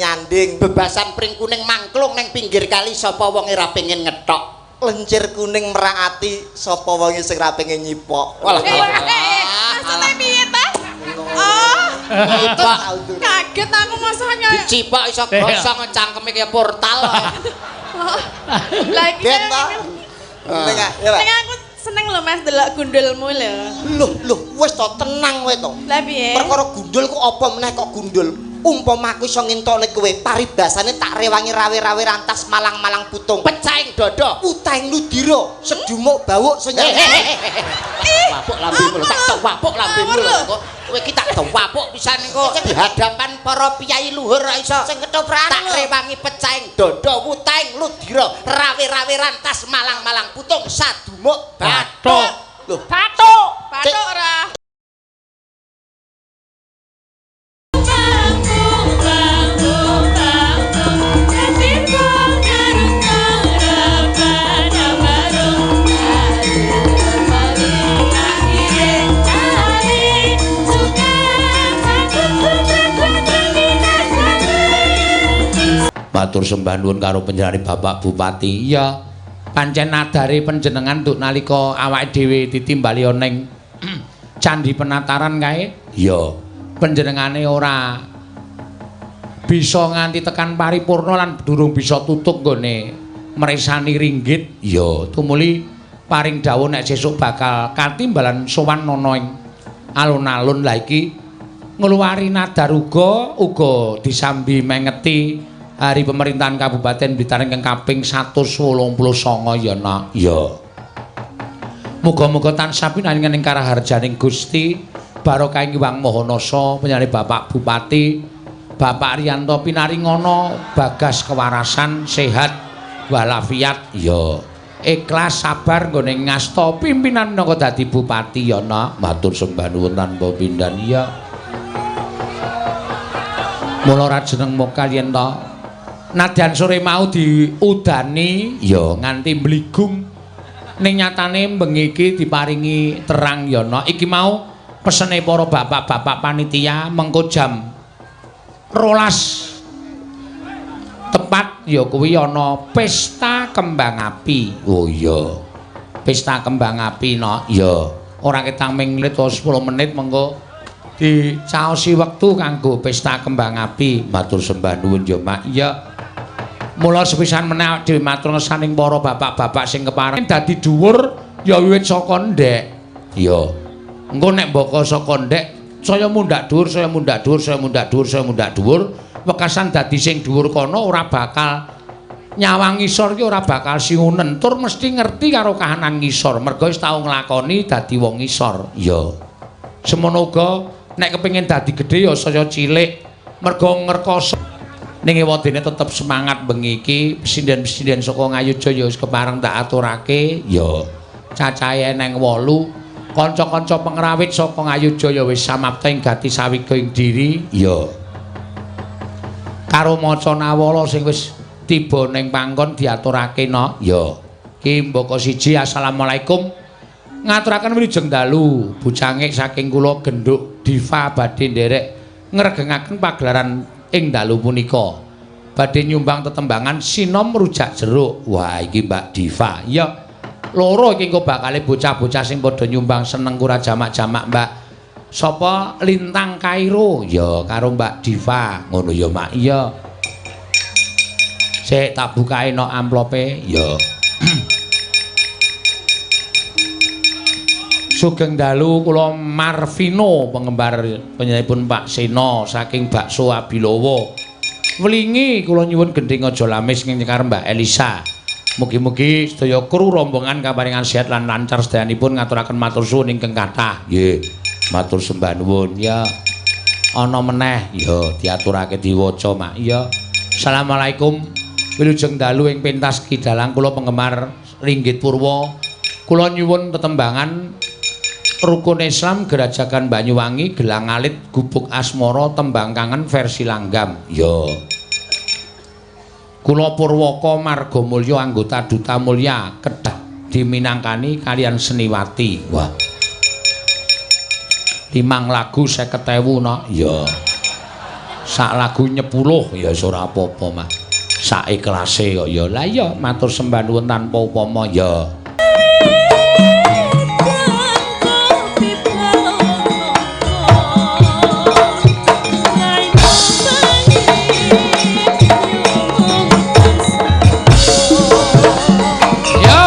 Nyanding. Bebasan pring kuning mangklung ning pinggir kali, sapa wong ora pengen ngetok. Lencir kuning merak ati, sapa wong sing ra pengen nyipok. Walah. Maksudnya piye ta? Oh, Nyipok. kaget aku maksudnya. Dicipok iso gosong cangkeme kaya portal. Lah iki Ben ta. Ning ya, Pak. Ning aku seneng lho Mas delok gundulmu lho. Loh, loh, wis to tenang kowe to. Lah piye? Perkara gundul ku apa meneh kok gundul? Umpama aku iso ngentokne kowe, paribasane tak rewangi rawe-rawe rantas malang-malang putung. Pecahing dada. Utahing ludira, sedumuk bawuk sing Wapuk lambemu lho, tak wapuk lambemu lho kok. Kowe iki tak wapuk pisan engko di hadapan para piyai luhur ora iso. Sing ketoprakan Tak rewangi pecahing dada, wutahing ludira, rawe-rawe rantas malang-malang putung sadumuk bathuk. Lho, Bathuk. Bathuk ora? Matur sembah nuwun karo panjenengane Bapak Bupati. Iya, pancen nadare panjenengan nduk nalika awake dhewe ditimbali ning Candhi Penataran kae. Iya, panjenengane ora bisa nganti tekan paripurna lan durung bisa tutuk nggone mresani ringgit. Iya, tumuli paring dawuh nek sesuk bakal katimbalan sowan ana ing alun-alun. Lah iki ngluwari nadar uga uga disambi mengeti hari pemerintahan Kabupaten Blitar ingkang kaping 189 ya nak. Ya. Muga-muga tansah pinaringan ing karaharjaning Gusti barokah ing Hyang Maha Nasa panjenengane Bapak Bupati Bapak Riyanto pinaringana bagas kewarasan sehat walafiat. Ya. Ikhlas sabar nggone ngasta pimpinan minangka dadi bupati ya nak. Matur sembah nuwun tanpa pindhan. Ya. Mula ra jeneng muka yen ta nadyan sore mau diudani ya nganti mbligung ning nyatane bengi iki diparingi terang ya nak. Iki mau pesene para bapak-bapak panitia mengko jam 12 tepat ya kuwi ana pesta kembang api. Oh iya, pesta kembang api nak. Ya ora ketang ming 10 menit mengko dicaosi wektu kanggo pesta kembang api. Matur sembah nuwun ya Mak. Ya. Mula sepisan meneh dhewe matur ngesaning para bapak-bapak sing kepareng dadi dhuwur ya wiwit saka ndek. Ya. Engko nek mbaka saka ndek saya mundhak dhuwur, saya mundhak dhuwur, saya mundhak dhuwur, saya mundhak dhuwur, wekasan dadi sing dhuwur kono ora bakal nyawang ngisor ki ora bakal siunen, tur mesti ngerti karo kahanan ngisor mergo wis tau nglakoni dadi wong ngisor. Ya. Semono uga nek kepengin dadi gedhe ya saya cilik mergo ngrekoso. Ning ewadene tetep semangat bengi iki pesinden-pesinden saka Ngayogya ya wis kepareng tak aturake. Ya cacahe eneng 8 kanca-kanca pengrawit saka Ngayogya ya wis samapta ing gati sawiga ing diri. Ya karo maca nawala sing wis tiba ning panggon diaturake no. Ya ki mbaka siji assalamualaikum ngaturaken wilujeng dalu bucangik saking kula Genduk Diva badhe nderek ngregengaken pagelaran ing dalu punika badhe nyumbang tetembangan sinom rujak jeruk. Wah iki Mbak Diva. Ya loro iki engko bakale bocah-bocah sing padha nyumbang seneng ora jamak-jamak Mbak sapa Lintang Kairo ya karo Mbak Diva ngono ya Mak. Iya sik tak bukae no amplope. Ya. Sugeng dalu kula Marvino penggemar panjenenganipun Pak Seno saking Bakso Abilowo. Wlingi kula nyuwun gendhing aja lamis ing nyekar Mbak Elisa. Mugi-mugi sedaya kru rombongan kaparingan sehat lan lancar sedayanipun ngaturaken matur suwun ingkang kathah. Nggih, matur sembah nuwun. Ya. Ana meneh ya diaturake diwaca Mak. Ya. Assalamualaikum. Wilujeng dalu ing pentas kidalang kula penggemar Ringgit Purwa. Kula nyuwun tetembangan Rukun Islam Gerajakan Banyuwangi Gelang Alit Gubuk Asmara tembang kangen versi langgam. Ya. Kula Purwaka Marga Mulya anggota Duta Mulya Kedah diminangkani kalian Seniwati. Wah. 5 lagu 50.000 no. Ya. Sak lagu nyepuluh ya wis ora apa-apa, Mas. Sak ikhlase kok ya. Lah iya matur sembah nuwun tanpa upama ya. Ya.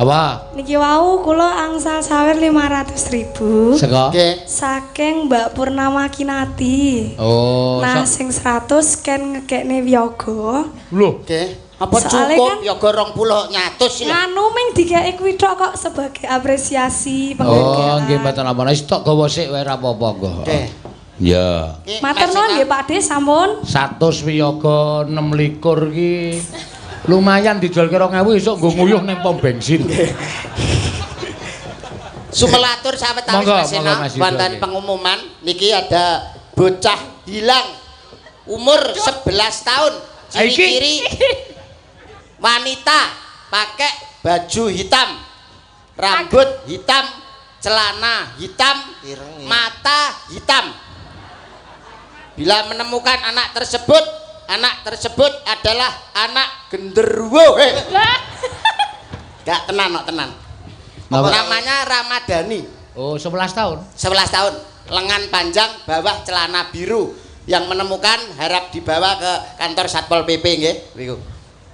Apa? Niki wau kula angsal sawer 500.000 Saka? Nggih. Saking Mbak Purnama Kinati. Oh, Nah, sing 100 ken ngekekne wiyaga. Lho, Nggih. Apa Soale cukup kan- yoga 20 nyatus lho. Nganu ming dikeke kuwi tok kok sebagai apresiasi Oh, penghargaan. nggih mboten napa. Wis tok gawa sik wae ora apa-apa kok. Nggih. Ya. Ki, Matur Mas nuwun Sena. nggih Pak De sampun. 100 wiyaga 26 ki lumayan dijual ke 2000 esuk nggo nguyuh ning pom bensin. Sumelatur sawetawis Monggo, Mas Sena, monggo, Mas Yudo, wonten nggih. pengumuman niki ada bocah hilang umur 11 tahun, Ah, iki? ciri-ciri wanita pakai baju hitam, rambut hitam, celana hitam, Ireng, ya. mata hitam. Bila menemukan anak tersebut, anak tersebut adalah anak genderuwo. Eh, Lah, gak tenan, kok tenan. Napa? Namanya Ramadhani. Oh, 11 tahun. 11 tahun, lengan panjang, bawah celana biru. Yang menemukan harap dibawa ke kantor Satpol PP nggih. Niku.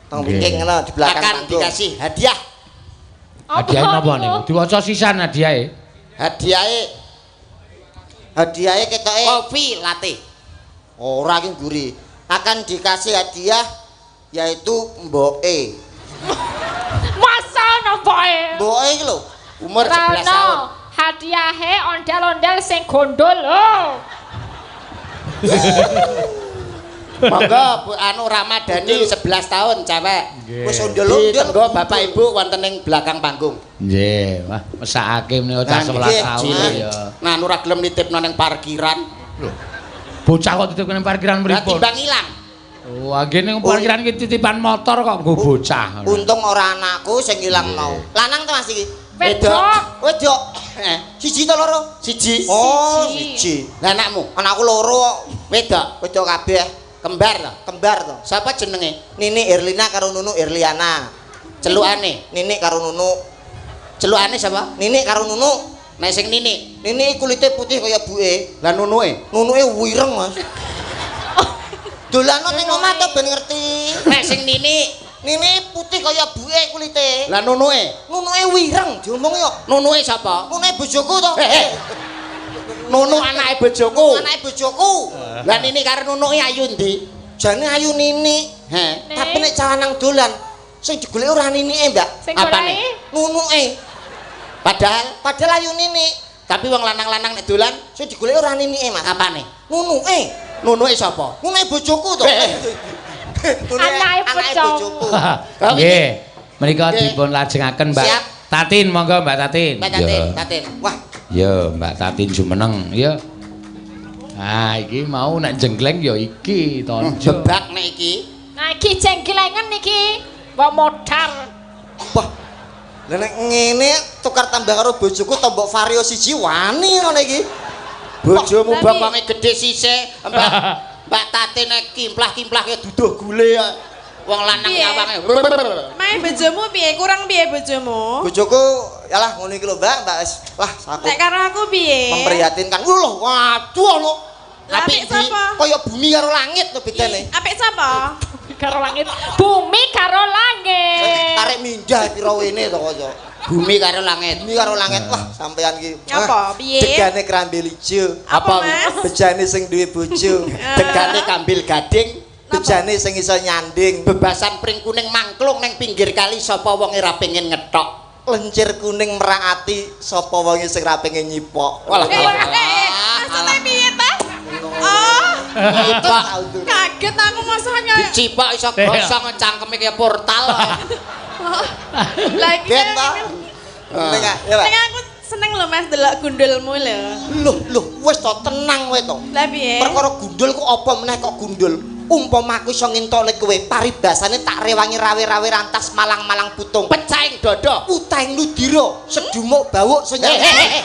Tong wingking ngono di belakang Akan panggung. dikasih hadiah. Hadiah napa niku? Diwaca sisan hadiahe. Hadiahe Hadiahe ketoke kopi latte. Ora ki mburi. Akan dikasih hadiah yaitu mboke. Masa ono boe? Mboke iki lho. Umur 11 Rano, tahun. hadiahe ondel-ondel sing gondol. Oh. Monggo Bu anu Ramadhani 11 tahun cewek. Wis ondel-ondel. Ditenggo Bapak Ibu wonten ing belakang panggung. Nggih, wah mesakake menika cah Nah, 11 nggih, tahun cilik. ya. Nah, anu ora gelem nitipno ning parkiran. Bocah kok titip ning parkiran Lah mripun. timbang ilang. Wah, nggih ning parkiran iki titipan motor kok nggo bocah. Untung ora anakku sing ilang mau. Lanang to Mas iki? Wedok. Wedok. Eh, Siji to loro? siji. Oh, Siji. siji. Lah anakmu Anakku loro kok. wedok, Wedok kabeh, kembar to. kembar to. Sapa jenenge? Nini Erlina karo Nunu Erliana. Celukane. Nini karo Nunu. Celukane sapa? Nini karo Nunu. Nek sing Nini. Nini kulite putih kaya buke. Lah nunuke. Nunuke wireng, Mas. Dolano ning omah to ben ngerti. Nek sing Nini, Nini putih kaya buke kulite. lah nunuke. Nunuke wireng diomongi kok. Nunuke sapa? Nunuke bojoku to. Eh, eh. Nunu anake bojoku. Anake bojoku. Lah Nini karo nunuke ayu ndi? Jane ayu Nini. He. Nek. Tapi nek cah lanang dolan sing digoleki ora Ninike, Mbak. Sing Apane? goleki Nunuke. Padahal Padahal ayu Nini. tapi wong lanang-lanang nek dolan Sing digoleki ora Ninike, Mas. apane? Nunuke. Nunuke sapa? Nunuke bojoku to. Eh, eh. Nunuke Anake anake bojomu. bojoku. Nggih. Menika Nggih. dipun lajengaken Mbak Siap. Tatin, monggo Mbak Tatin. Mbak Tatin, Ya. Tatin. Wah, Ya, Mbak Tatin jumeneng, ya. Ah, iki mau nek jenggleng ya iki tonjo. Bebak nek iki. Nah, iki jengklengen iki. Mbok modar. wah. Lah nek ngene tukar tambah karo bojoku tombok Vario siji wani ngono iki. Bojomu Tapi- bokonge gedhe sisih, Mbak Mbak Tatin nek kimplah-kimplah kaya duduh gule ya. Wong lanang Piye? nyawange. Mae bojomu piye? Kurang piye bojomu? Bojoku yalah ngono iki lho, Mbak, Mbak wis. Lah, aku Nek karo aku piye? memprihatinkan. Lho, waduh lho. Lah Apik apik sapa? Kaya bumi karo langit to bedane. Apik sapa? Karo langit. Bumi karo langit. Karek mindah pira wene to kaya. Bumi karo langit. Bumi karo langit. Wah, sampean iki. Apa? Piye? Degane kerambil ijo. Apa, Apa? Mas? Bejane sing duwe bojo. Degane kambil gading, Bejane sing iso nyanding. bebasan pring kuning mangklung ning pinggir kali sapa wong ora pengen ngetok. Lencir kuning merak ati sapa wonge sing ra pengen nyipok. Walah. Eh, eh, eh, maksudnya piye ta? Oh, Nyipok. kaget aku maksudnya. Dicipok iso gosong cangkeme kaya portal. Lah iki Gen ta. Nek ya, Pak. Nek aku seneng lho Mas delok gundulmu lho. Loh, loh, wis to tenang kowe to. Lah piye? Perkara gundul ku apa meneh kok gundul? Umpama aku iso ngentokne kowe, paribasane tak rewangi rawe-rawe rantas malang-malang putung. Pecahing dodo. Putahing ludira, sedumuk bawuk Eh, senyum. eh, eh,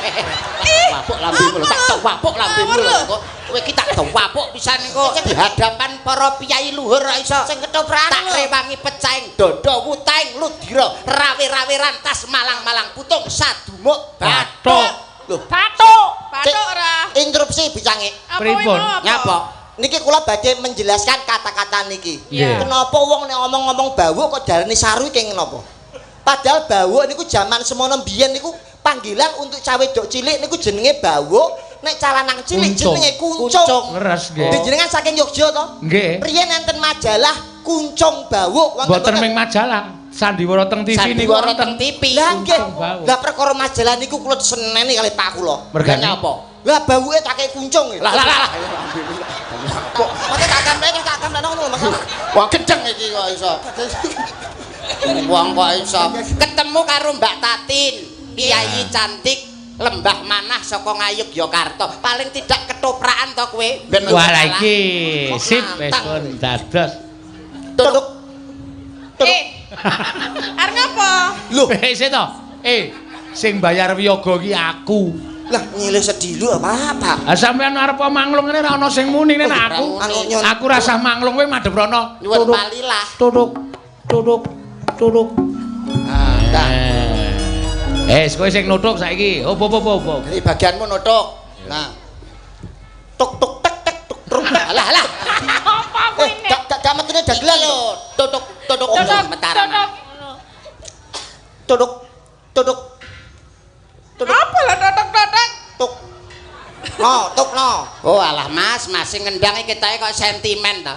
eh. Wapuk lambemu lho, tak wapuk lambemu lho kok. Kowe iki tak wapuk pisan kok di hadapan para piyai luhur ora iso. Sing ketoprakan Tak lho. rewangi pecahing dodo wutahing ludira rawe-rawe rantas malang-malang putung sadumuk bathuk. Loh, Bathuk. Bathuk ora. interupsi bicange. Apa kuwi Pripun? mau apa? Nyapa? Niki kula badhe menjelaskan kata-kata niki. Iya. Kenapa wong nek ngomong-ngomong bawuk kok darani saru iki kenapa? Padahal bawuk niku jaman semono biyen niku panggilan untuk cah wedok cilik niku jenenge bawuk, nek cah lanang cilik Kuncung. jenenge kuncung. Leres nggih. Jenengan saking Yogya to? Nggih. Riyen enten majalah Kuncung Bawuk wonten Mboten ming majalah, sandiwara teng TV niku Sandiwara wonten. teng TV. Lah nggih. Kuncung Bawuk. Lah perkara majalah niku kula diseneni kali Pak kula. Mergane apa? Lah bawuke tak kei kuncung. Lah lah lah. Mate tak kamplek tak kamplek ngono Mas. Wong kenceng iki kok iso. Wong kok iso ketemu karo Mbak Tatin, piyayi cantik Lembah Manah saka Ngayogyakarta. Paling tidak ketoprakan to kowe. Ben Wah lah iki Kok sip wis nantang pun kowe. dados. Tutuk. Eh. Arep ngapa? Loh, Sik to. Sing bayar wiyaga ki aku. Lah nyilih sedilu apa-apa. Lah sampean arep manglung ngene ora ana sing muni nek aku. Anu nyun. Aku rasah manglung kowe madhep rono. Nyuwun palilah. Tutuk. Tutuk. Tutuk. Ah, dah. Kowe sing nutuk saiki. Op op op op. Ini bagianmu nutuk. Nah. Tuk tuk tek tek tuk tuk tek. Alah alah. Apa kuwi Eh, gak gak gak metune dagelan Iki lho. lho, tutuk tutuk Tutuk, metaran. tutuk. Tutuk. Tutuk. Tutuk. Apa lho totok-totok? Tuk. No, tuk no. Oh alah Mas, Mas sing ngendang iki ketoke kok sentimen to.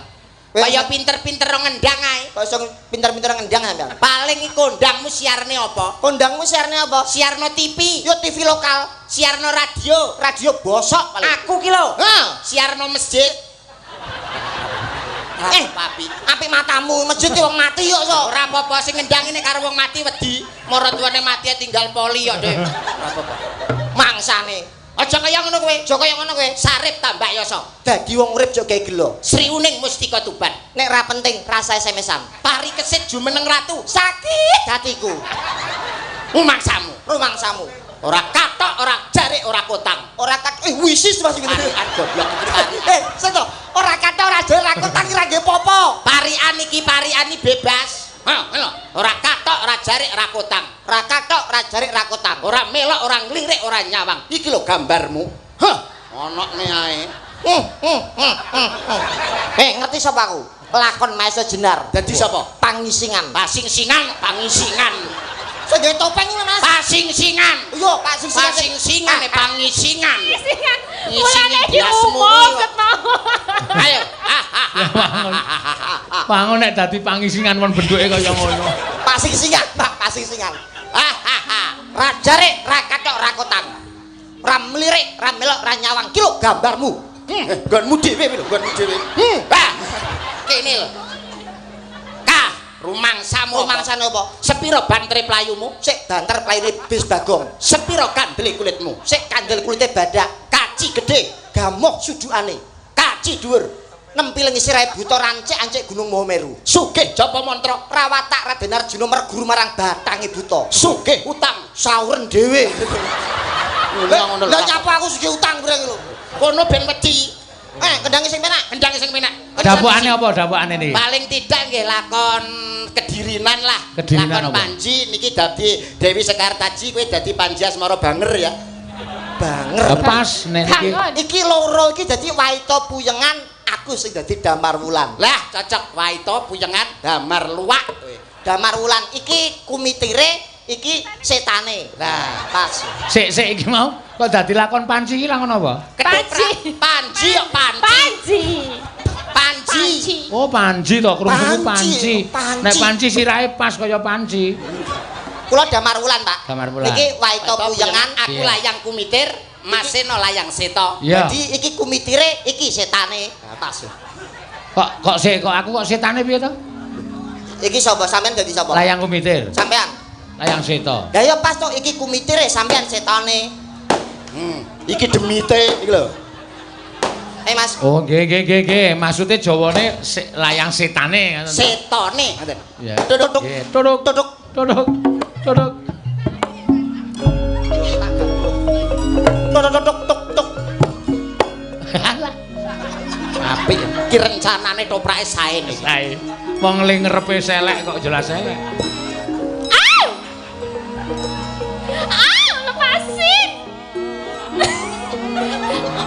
Wes. Kaya pinter-pinter ngendang ae. Kok iso pinter-pinter ngendang sampean. Paling iki kondangmu siarne apa? Kondangmu siarne apa? Siarno TV, Yo TV lokal, siarno radio. radio bosok paling. Aku ki lho. Hah. Siarno masjid. Eh, papi. Apik matamu, masjid ki wong mati kok iso. Ora apa-apa sing ngendang ini karo wong mati wedi. Maratuwane mati tinggal poli kok, Dik. Ora apa-apa. Mangsane. Aja kaya ngono kowe. Aja kaya ngono kowe. Sarip tambak yasa. Dadi wong urip aja gawe gelo. Sriuning Mustika Tuban. Nek ra penting rasa SMS-an. Pari kesit jumeneng ratu. Sakit hatiku. Rumangsamu. Rumangsamu. Ora katok, ora jarik, ora kotang. Ora kat wisis Mas iki. Parikan goblok iki parikan. Seto, ora katok ora jarik ora kotang ora nggih popo. Parikan iki parikan iki bebas. Ha, ngono. Ora katok, ora jarik, ora kotang. Ora katok ora jarik ora kotang. Ora melok, ora nglirik, ora nyawang. Iki lho gambarmu. Hah, ono ne ae. Ngerti sapa aku? Lakon Maesa Jenar. Dadi sapa? Pangisingan. Pasing-singan, pangisingan. Sing gawe topeng iki Mas. Pasing-singan. Yo, pasing-singan. Pasing-singan, pangisingan. Isingan. Ngisingi Mulane iki biasmu umum kuwi kok. ket mau. Ayo. Wangun nek dadi pangisingan won bentuke kaya ngono. Pasing-singan, Pak, pasing-singan. Ra jarik, ra katok, ra kotang. Ra mlirik, ra melok, ra nyawang. Ki lho gambarmu. Nggonmu dhewe lho, nggonmu dhewe. Wah. Kene lho. Kah, rumangsamu. Rumangsane apa? Sepiro bantere playumu? Sik banter playune bis Bagong. Sepiro kandele kulitmu? Sik kandel kulite badak, Kaci gedhe, gamoh sudukane. kaci dhuwur, Nempiling sirahe buta rancik-ancik Gunung Mahameru. sugih japa mantra, Rawatak Raden Arjuna merguru marang batange buta. sugih utang. Sauren dhewe. Ngono Lah nyapa aku sugih utang bareng lho. Kono ben wedi. Kendange sing penak. Kendang sing penak. Dapukane apa dapukane niki? Paling tidak nggih lakon Kedirinan lah. Kedirinan lakon apa? Panji niki dadi Dewi Sekartaji kowe dadi Panji Asmara Banger ya. Banger. Lah pas nek niki. Bangun. Iki loro iki dadi Waita Puyengan, aku sing dadi Damar Wulan. Lah cocok Waita Puyengan Damar Luwak kowe. Damar Wulan iki kumitire, iki setane. Lah Pas. Sik sik iki mau kok dadi lakon Panji iki lakon apa? Panji. Panji kok Panji. Panji. Panji. Panji. Oh Panji to krungu Panji, Panji. Panji. Nek Panji sirahe pas kaya Panji. Kula Damar Wulan, Pak. Damar Wulan. Iki Waita Puyengan, aku Iya. layang kumitir, Maseno layang seta. Iya. Dadi iki kumitire, iki setane. Nah, pas. Kok kok sik kok aku kok setane piye to? Iki sapa sampean dadi sapa? Layang kumitir, Sampean. layang seta. Lah ya pas to iki kumitire sampean setane. Iki demite iki lho. Mas. Oh nggih nggih nggih nggih, maksude jawane layang setane ngoten. Setone ngoten. Iya. Tutuk. Nggih, tutuk Tutuk. tutuk tutuk. Tuk tuk tuk tuk. Alah. Apik. Iki rencanane toprake sae niki. Sae. Wong ling ngerepe selek kok jelas selek. Au! Au, lepasin.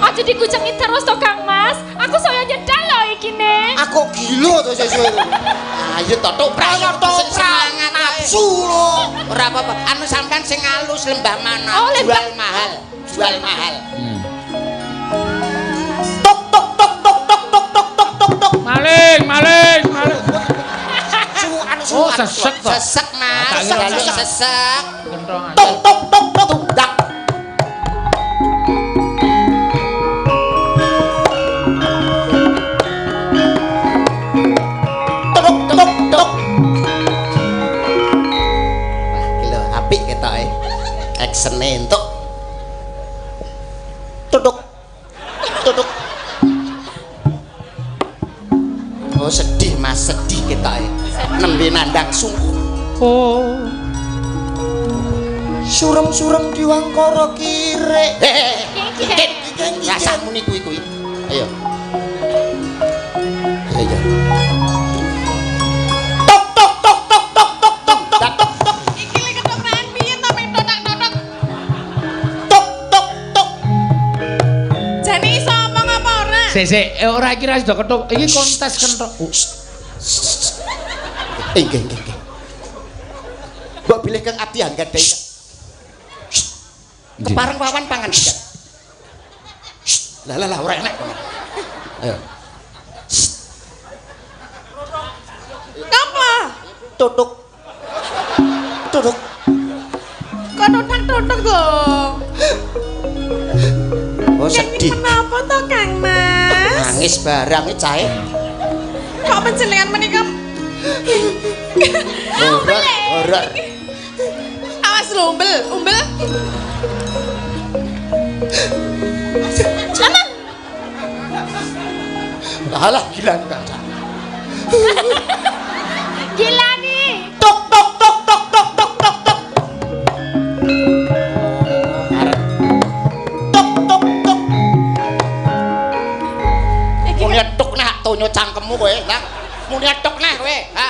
Aja dikucengi terus to Kang Mas. Aku saya nyedal lho iki ne. Aku gila to sesuai. Ayo to toprak Ayo sing toprak. semangat ae. Nafsu lho. Ora apa-apa. Anu sampean sing alus lembah mana? Oh, lembah. Jual mahal. Jual mahal. Tok tok tok tok tok tok tok tok tok tok. Maling, maling, maling. Suwu anu suwu. Oh, sesek to. Sesek, Mas. Tak kira Sesek. Sesek. Kentongan. Tok tok tok tok Dak. tok tok tok. Wah, iki lho apik ketoke. Actione entuk. Tutuk. Tutuk. Oh, sedih Mas, sedih ketoke. Nembe nandang sungguh. Oh. Surem-surem diwangkara kirek. Hehehe. Rasah muni kuwi kuwi. Ayo. Ayo ya. Tok tok tok tok tok tok tok tok tok tok Iki lek ketoprakan piye to ping totak-totok. tok tok tok. Jane iso omong apa ora? Sik sik, ora iki ra sida ketuk. Iki kontes kentok. Nggih nggih nggih. Mbok bilih Kang Abdi anggadhahi. Kepareng wawan pangandikan. Lah lah lah ora enak. Ayo. Ngapa? Tutuk. Tutuk. Kok totak-totok to? Oh sedih. Kenapa to Kang Mas? Nangis barang iki cahe. Kok panjenengan menika Horor, horor. awas lho umbel, umbel. Alah gila enggak. Gila nih. Tok tok tok tok tok tok tok tok. Tok tok tok. Iki Muni tuk nah tonyo cangkemmu kowe, Lang. Muni tuk nah kowe. Ha.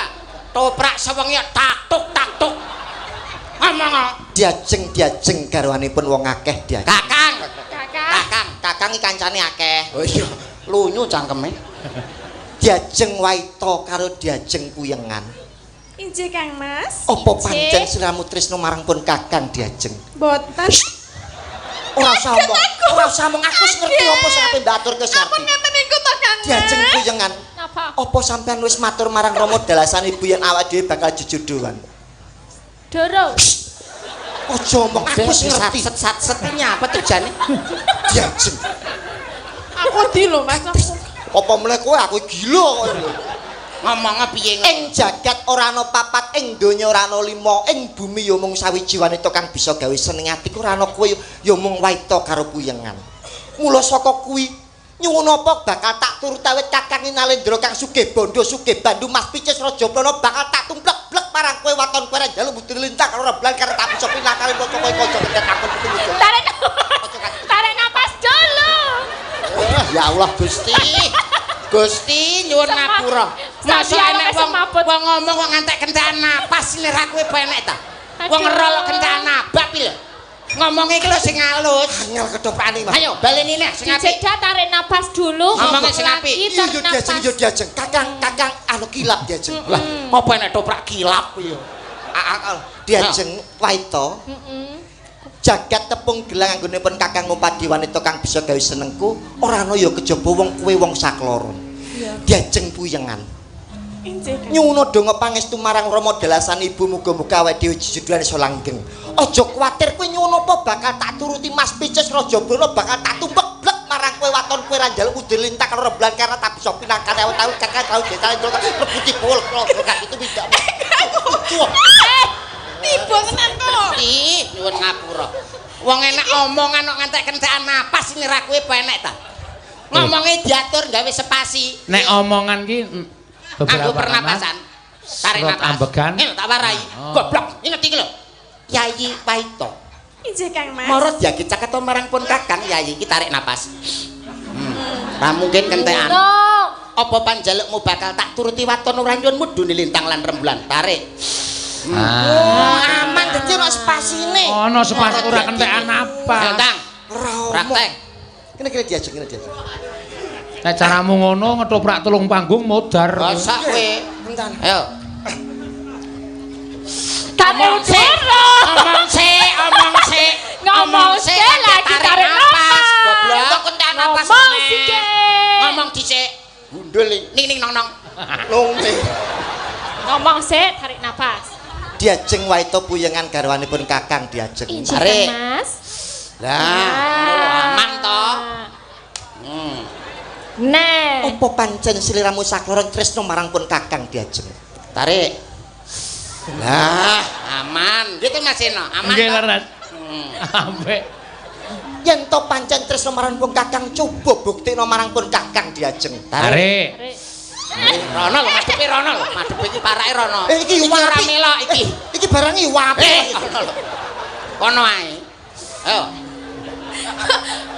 Toprak sewengi tak tuk tak tuk. Ngomong kok. Diajeng diajeng garwanipun wong akeh diajeng. Kakang. Kakak. Kakang. Kakang iki kancane akeh. Oh iya, lunyu cangkeme. Diajeng waita karo diajeng kuyengan. Injih Kang Mas. Apa Injih. pancen sliramu tresno marang pun Kakang diajeng? Boten. Ora usah omong, ora usah omong aku wis ngerti apa sing ape mbaturke Ampun Sarti. ngeten niku to Kang Mas. Diajeng kuyengan. Napa? Apa sampean wis matur marang Rama dalasan ibu yen awak dhewe bakal jejodohan? Doro. Aja omong aku wis ngerti. Satset satset iki nyapa tuh jane? Diajeng. Aku di lho Mas. Aku. Apa meneh kowe aku gila kok. Ngomongnya piye ngono? Ing jagat ora ana papat, ing donya ora ana lima, ing bumi ya mung sawiji wanita kang bisa gawe seneng atiku ora ana kowe ya mung waita karo kuyengan. Mula saka kuwi nyuwun apa bakal tak turut awit Kakang Nalendra kang sugih bondo sugih bandu Mas Picis Raja Prana bakal tak tumplek-blek marang kowe waton kowe ra njaluk mudhun lintang karo rembulan karo tak bisa pindah karo maca kowe kaca kedet aku pitu. Tarik. Tarik napas dulu. Ya Allah Gusti. Gusti nyuwun ngapura. Masa enek wong wong ngomong kok ngantek kentekan napas nek kowe apa enek ta? Wong ngerolok kentekan nabab iki lho. Ngomonge iki lho sing halus. Angel ketoprakane Mas. Ayo baleni neh sing apik. Dijeda tarik napas dulu. Ngomongnya sing apik. lagi, Iya tarik yo diajeng napas. yo diajeng. Kakang kakang anu kilap diajeng. Lah, apa enek toprak kilap kuwi yo? Diajeng waita. Jagat tepung gelang anggonipun Kakang Ngupadi wanita kang bisa gawe senengku ora ana ya kejaba wong kowe wong sakloron. Diajeng puyengan. Injih Kang. Nyuwun donga pangestu marang Rama dalasan ibu muga-muga awake dhewe jejodohan iso langgeng. Aja kuwatir kowe nyuwun apa bakal tak turuti Mas Picis Raja Brana bakal tak tumpek-blek marang kowe waton kowe ra njaluk udir lintang karo rembulan karena tak bisa pinangkan ewu taun kakang tau desa rebuti bol kok itu tidak. Tiba tenan kok. Gusti nyuwun ngapura. Wong enak omongan kok ngantek kentekan napas ini ra kowe apa enek ta? Ngomonge diatur gawe spasi. Nek omongan ki Nganggo beberapa pernapasan. Tarik Serot napas. ambegan. Ini lho tak warai. Oh. Goblok, inget iki lho. Yayi Waito. Injih Kang Mas. Moro diagi caketo marang pun Kakang Yayi iki tarik napas. Ra mungkin kentekan. No. Apa panjalukmu bakal tak turuti waton ora nyuwun mudune lintang lan rembulan. Tarik. Ah. Oh, aman dadi ono spasine. Ono spasi ora kentekan napas. Lintang. Ora omong. Praktek. Kene kene diajeng kene diajeng. Nek caramu ngono ngetoprak telung panggung modar. Masa kowe. Kentan. Ayo. Tak Ngomong sik. urut. Ngomong sik, ngomong sik. Ngomong sik lagi tarik napas. Goblok. Kok kentekan napas. Ngomong meneh. sik. Ngomong dhisik. Gundul ning ning nong nong. Nong. Ngomong sik, tarik napas. Diajeng Waito Puyengan garwanipun Kakang diajeng. Injih, Tarik. Mas. Lah, ngono lho, aman to. Nah. Apa pancen sliramu sakloron tresno marang pun Kakang diajeng? Tarik. Lah, aman. Gitu Mas Eno, aman. Nggih toh? leres. Apik. Yen to pancen tresno marang pun Kakang, coba buktikno marang pun Kakang diajeng. Tarik. Tarik. Rono lho, madhepe rono lho, madhepe iki parake rono. Iki ora wapi. melok iki. Iki barang iki wapi. Rono lho. Kono ae. Ayo.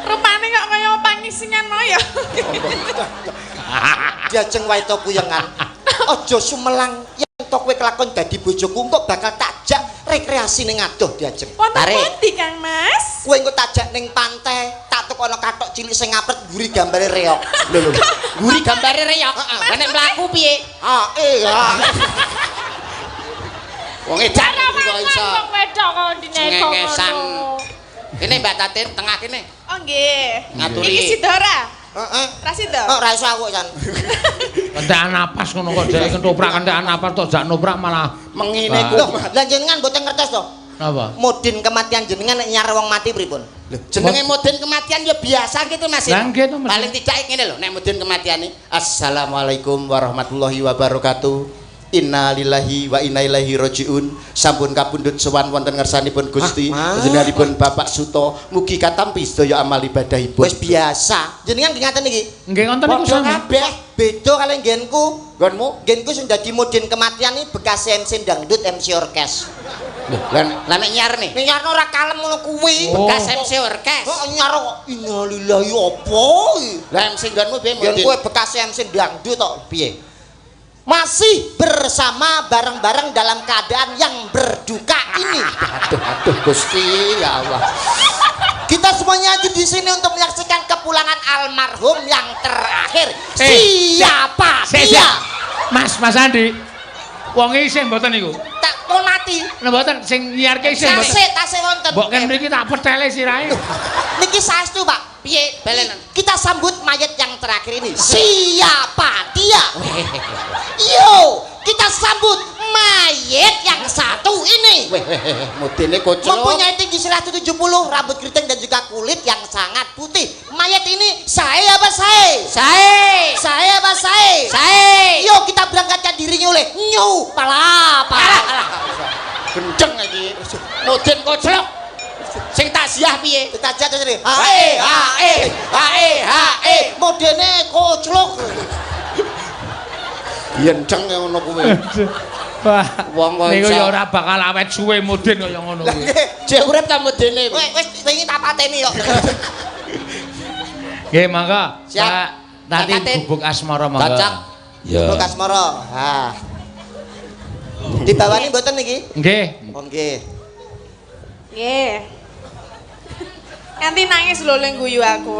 Rupane kok kaya pangisingan mau ya. Diajeng Waito Puyengan. Aja sumelang yen to kowe kelakon dadi bojoku engko bakal takjak rekreasi ning adoh diajeng. Wonten Tarik. pundi Kang Mas? Kowe engko takjak ning pantai, tak tukono kathok cilik sing ngapret mburi gambare reok. Lho lho. Guri gambare reyok. Lah nek mlaku piye? Ah, eh, ah. Wong edan iki kok iso. Wong wedok kok dineko Cengengesan. ngono. Kene Mbak Tatin tengah kene. Oh nggih. Ngaturi. Iki sida ora? Heeh. Ra sida? Oh, ora iso aku jan. Kentekan napas ngono kok dhek ketoprak kentekan napas tok jak noprak malah Mengine ku. Loh, lah jenengan mboten ngertos to? Napa? Modin kematian jenengan nek nyar wong mati pripun? Jenenge mudin kematian ya biasa gitu Mas. Lah nggih to, Mas. Paling tidak ngene lho nek mudin kematian iki. Assalamualaikum warahmatullahi wabarakatuh. Innalillahi wa inna ilaihi rajiun. Sampun kapundhut sowan wonten ngersanipun Gusti. Ah, Panjenenganipun Bapak Suto, mugi katampi sedaya amal ibadahipun. Wis biasa. Jenengan nggih ngaten iki. Nggih ngoten niku Padha sami. kabeh. Beda kali nggenku. Nggonmu? Nggenku sing dadi modin kematian iki bekas MC dangdut, MC orkes. Lho, lah nek nyar nih. Nek nyarno ora kalem ngono kuwi. Oh. Bekas MC orkes. Kok nyar kok innalillahi apa iki? Lah MC nggonmu piye Nggen mudin? kowe bekas MC dangdut tok piye? Masih bersama bareng-bareng dalam keadaan yang berduka ini. Aduh aduh Gusti ya Allah. Kita semuanya hadir di sini untuk menyaksikan kepulangan almarhum yang terakhir. Eh, Siapa sik, dia? sik. Mas, Mas Andi. Wong isih mboten niku. Tak pun mati. Nah mboten sing nyiarke isih mboten. Tasih, tasih wonten. Mbok ken mriki tak petele sirahe. Niki saestu, Pak. Piye balenan? Kita sambut mayat yang terakhir ini. Siapa dia? Yo, kita sambut mayat yang satu ini. Weh weh weh, mudine koclok. Mempunyai tinggi 170, rambut keriting dan juga kulit yang sangat putih. Mayat ini saya apa saya? Sae. Saya apa saya? Sae. Yo, kita berangkatkan dirinya oleh New Palapa. Alah alah. Gendeng iki. Mudin koclok. Sing takziah piye? Kita aja terus ini. Hae, hae, hae, hae. Modene koclok. Gendeng ngono kuwi. Wah, Wong kok niku iso. ya ora bakal awet suwe mudin kaya ngono kuwi. Jek urip ta mudine. Wes wis wingi tak pateni kok. Nggih, monggo. Siap. Pak Tati Mbak Tatin. gubuk asmara monggo. Cocok. Ya. Gubuk asmara. Ha. Dibawani mboten niki? Nggih. Oh nggih. Nggih. Nganti nangis lho ling guyu aku.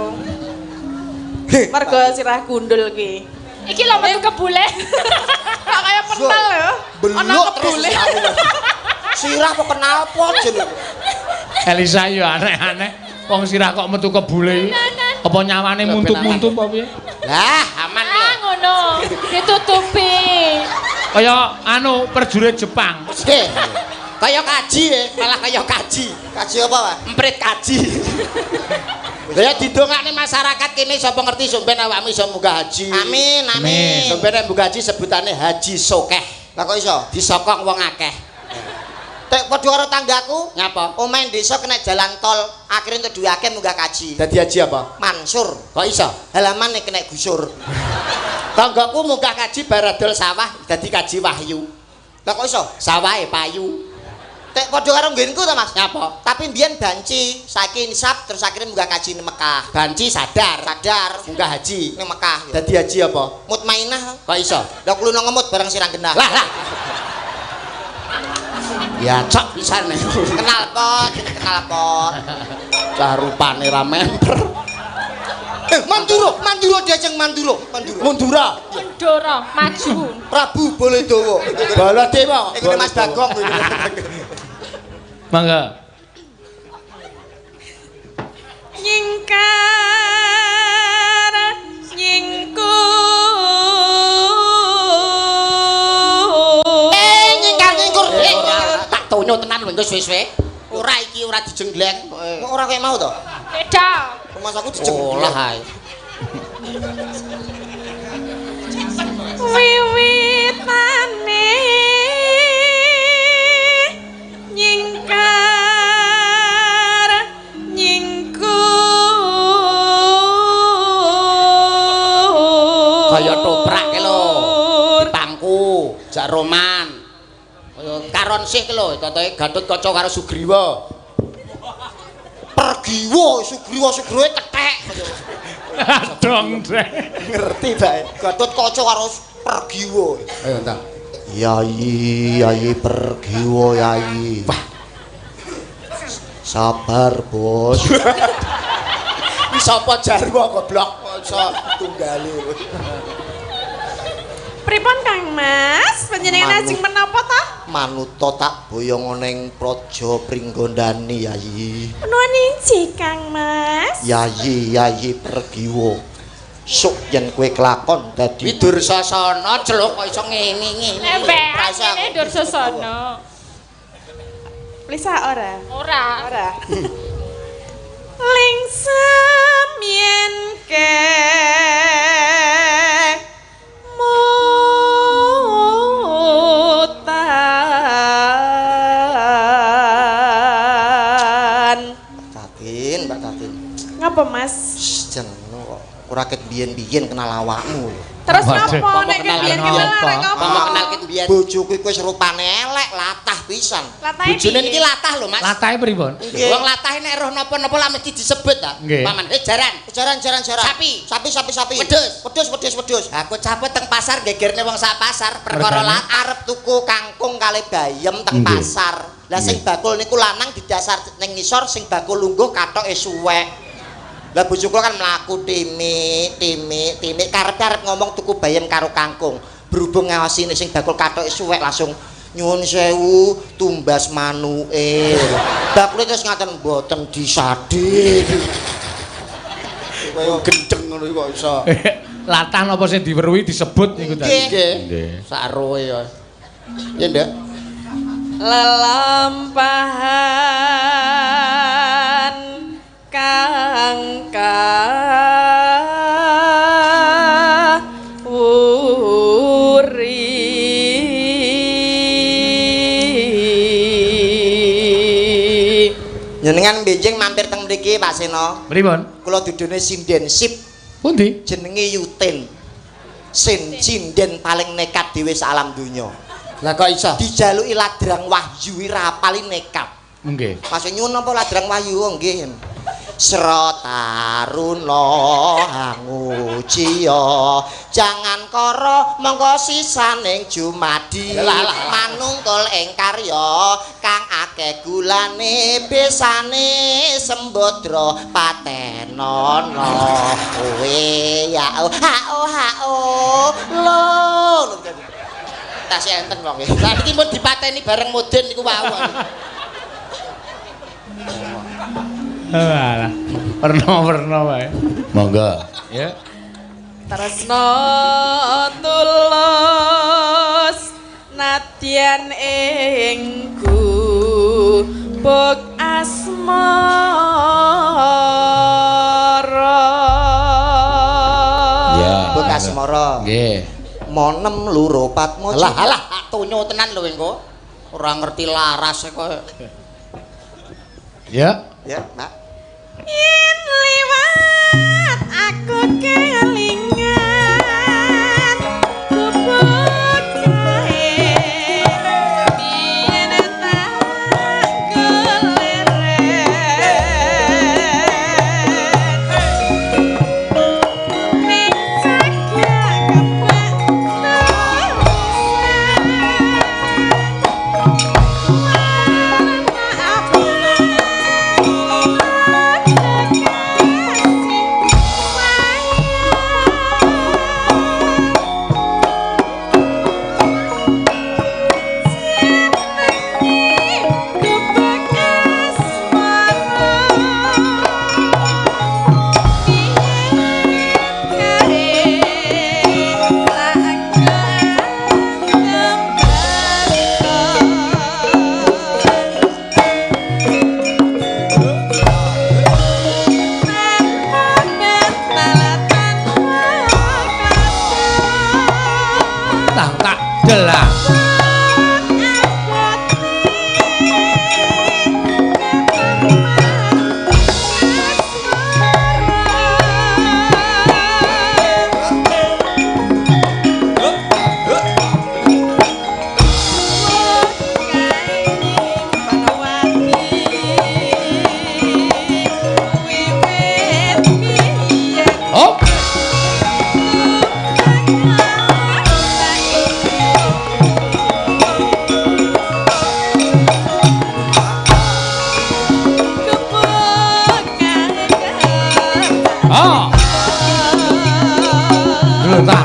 Mergo sirah gundul kuwi. Iki lho metu kebule. Kok kaya pental lho. Ana Beluk terus kebule. aku. Sirah apa knalpot jeneng. Elisa yo aneh-aneh. Wong sirah kok metu kebule iki. Apa nyawane muntup-muntup apa piye? Lah, aman lho. Ah ngono. Ditutupi. Kaya anu prajurit Jepang. Nggih. Kaya kaji ya, malah kaya kaji. Kaji apa, Pak? Emprit kaji. Lah ya didongakne masyarakat kene sapa ngerti sampeyan awakmu iso munggah haji. Amin, amin. Amin. Sampeyan nek munggah haji sebutane haji sokeh. Lah kok iso? Disokong wong akeh. Tek padha karo tanggaku, Nyapa? omahe desa kena jalan tol, akhirnya entuk duwe akeh munggah kaji. Dadi haji apa? Mansur, Kok iso? halaman kena gusur. Tanggaku munggah kaji baradol sawah dadi kaji wahyu. Lah kok iso? Sawahe payu. Tek padha karo nggenku to, Mas? Nyapa? Tapi mbiyen banci, saiki insaf terus akhirnya munggah kaji ning Mekah. Banci sadar. Sadar Munggah haji. ning Mekah. Dadi haji apa? Mutmainah. Kok iso? Lah kulino ngemut bareng sirang genah. Lah lah. Ya cok pisan nek. Kenal pot, kenal pot. Cah rupane ra memper. Mandura, Mandura diajeng Mandura, Mandura. Mundura. Mundura, maju. Prabu Baladewa. Baladewa. Iku Mas Bagong. Mangga. Nyingkar nyingkur. Nyingkar nyingkur. Tak tonyo tenan lho engko suwe-suwe. Ora iki ora dijenggleng. Kok ora kaya mau to? Beda. Mas aku dijenggleng. Olah ae. Wiwitane nyingkar nyingkur. Kaya toprak ke lho. Dipangku, jak roman. Kaya karon sih ke lho, totoke Gatotkaca karo Sugriwa. Pergiwa, Sugriwa, Sugriwa kethek. Dong, Dek. Ngerti bae. Gatotkaca karo Pergiwa. Ayo entah. Yayi, Yayi Pergiwa, Yayi. Wah. Sabar, Bos. Iki sapa jarwo goblok kok iso tunggale. Pripun Kang Mas? Panjenengan ajeng menapa ta? Manuta tak boyong ning Praja Pringgondani, Yayi. Nuwun inji Kang Mas. Yayi, Yayi Pergiwa. Sok yen kowe kelakon dadi Kuwi Dursasana celuk kok iso ngene-ngene. Lembekan ngene Dursasana. Lisa ora? Ora. Ora. Lingsem yen ke mutan. Tatin, Mbak Tatin. Ngapa Mas? Jeneng kok ora ket biyen-biyen kenal awakmu lho. Terus ngapa nek kenal biyen kenal arek Apa ngapa? kenal ket biyen? Bojoku iku wis rupane elek, latah pisan. Latahe Bojone piye? niki latah lho, Mas. Latahe pripun? Nggih. Wong latah nek roh napa-napa lah mesti disebut ta. Nggih. Paman, jaran. Jaran, jaran, jaran. Sapi. Sapi, sapi, sapi. Wedhus. Wedhus, wedhus, wedhus. Aku capek teng pasar gegerne wong sak pasar perkara Mergane? latah. Arep tuku kangkung kali bayem teng Nggih. pasar. Lah sing bakul niku lanang didasar ning ngisor, sing bakul lungguh kathoke suwek. Lah bojo kula kan mlaku timik, timik, timik karep-karep ngomong tuku bayem karo kangkung. Berhubung ngawasi nek sing bakul kathoke suwek langsung nyuwun sewu tumbas manuke. Bakule terus ngaten mboten disadhe. Kaya gendeng ngono iku kok iso. Latah napa sing diweruhi disebut niku tadi. Nggih. Nggih. Sak roe ya. Ya, Nduk. Lelampahan kang kawuri. Njenengan benjing mampir teng mriki Pak Seno. Pripun? Kula dudune sinden sip Pundi? jenenge Yutin. Sin sinden paling nekat dhewe sak alam donya. Lah kok iso? Dijaluki ladrang wahyu ora paling nekat. Nggih. Maksud nyuwun napa ladrang wahyu nggih. Srataruna hanguciya jangan kara mongko sisaning jumadi manungkul ing karya kang akeh gulane besane sembadra patenono kowe ya ha o ha o lo Tas enten wong e. Lah niki pun dipateni bareng mudin niku wau. Alah, werna-werna wae. Monggo. Ya. Tresno tulus nadyan ing gubuk asmara. Ya. Buk asmara. Nggih. Monem loro patmo. Alah alah tonyo tenan lho engko. Ora ngerti laras kok. Ya. Ya, Mbak. Yen liwat aku kelingan gubuk kae biyen tak keleren ning cagak kebak terusan. Ha. Lho ta.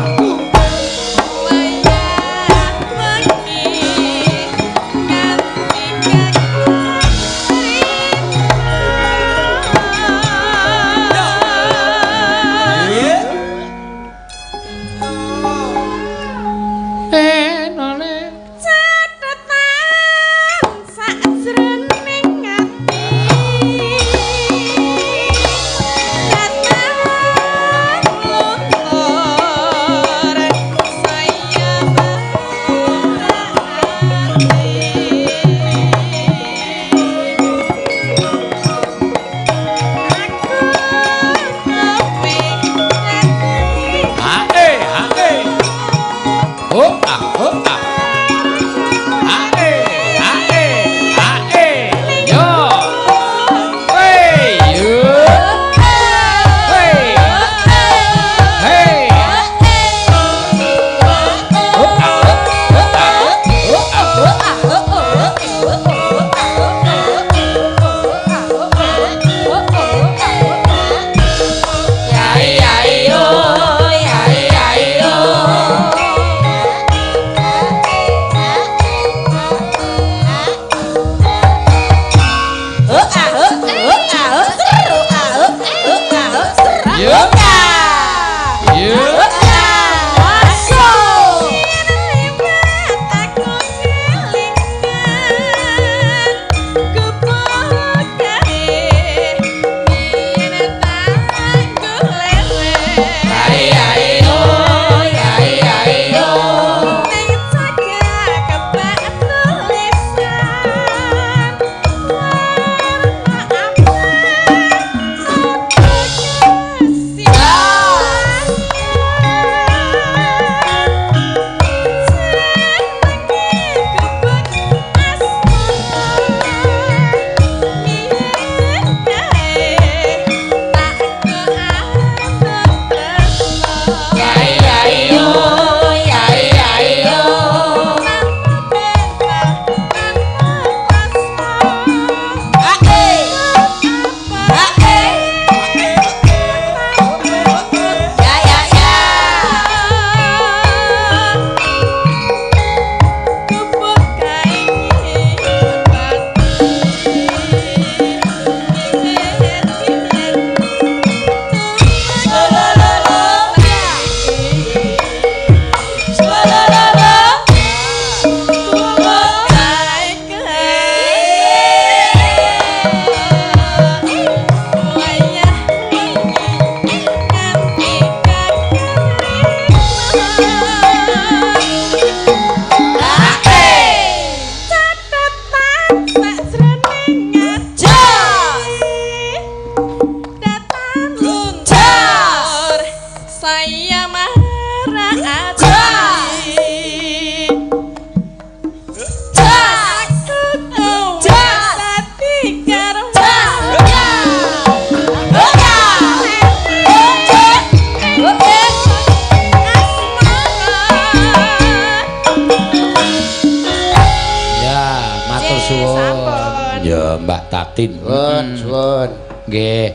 Suwun. Nggih.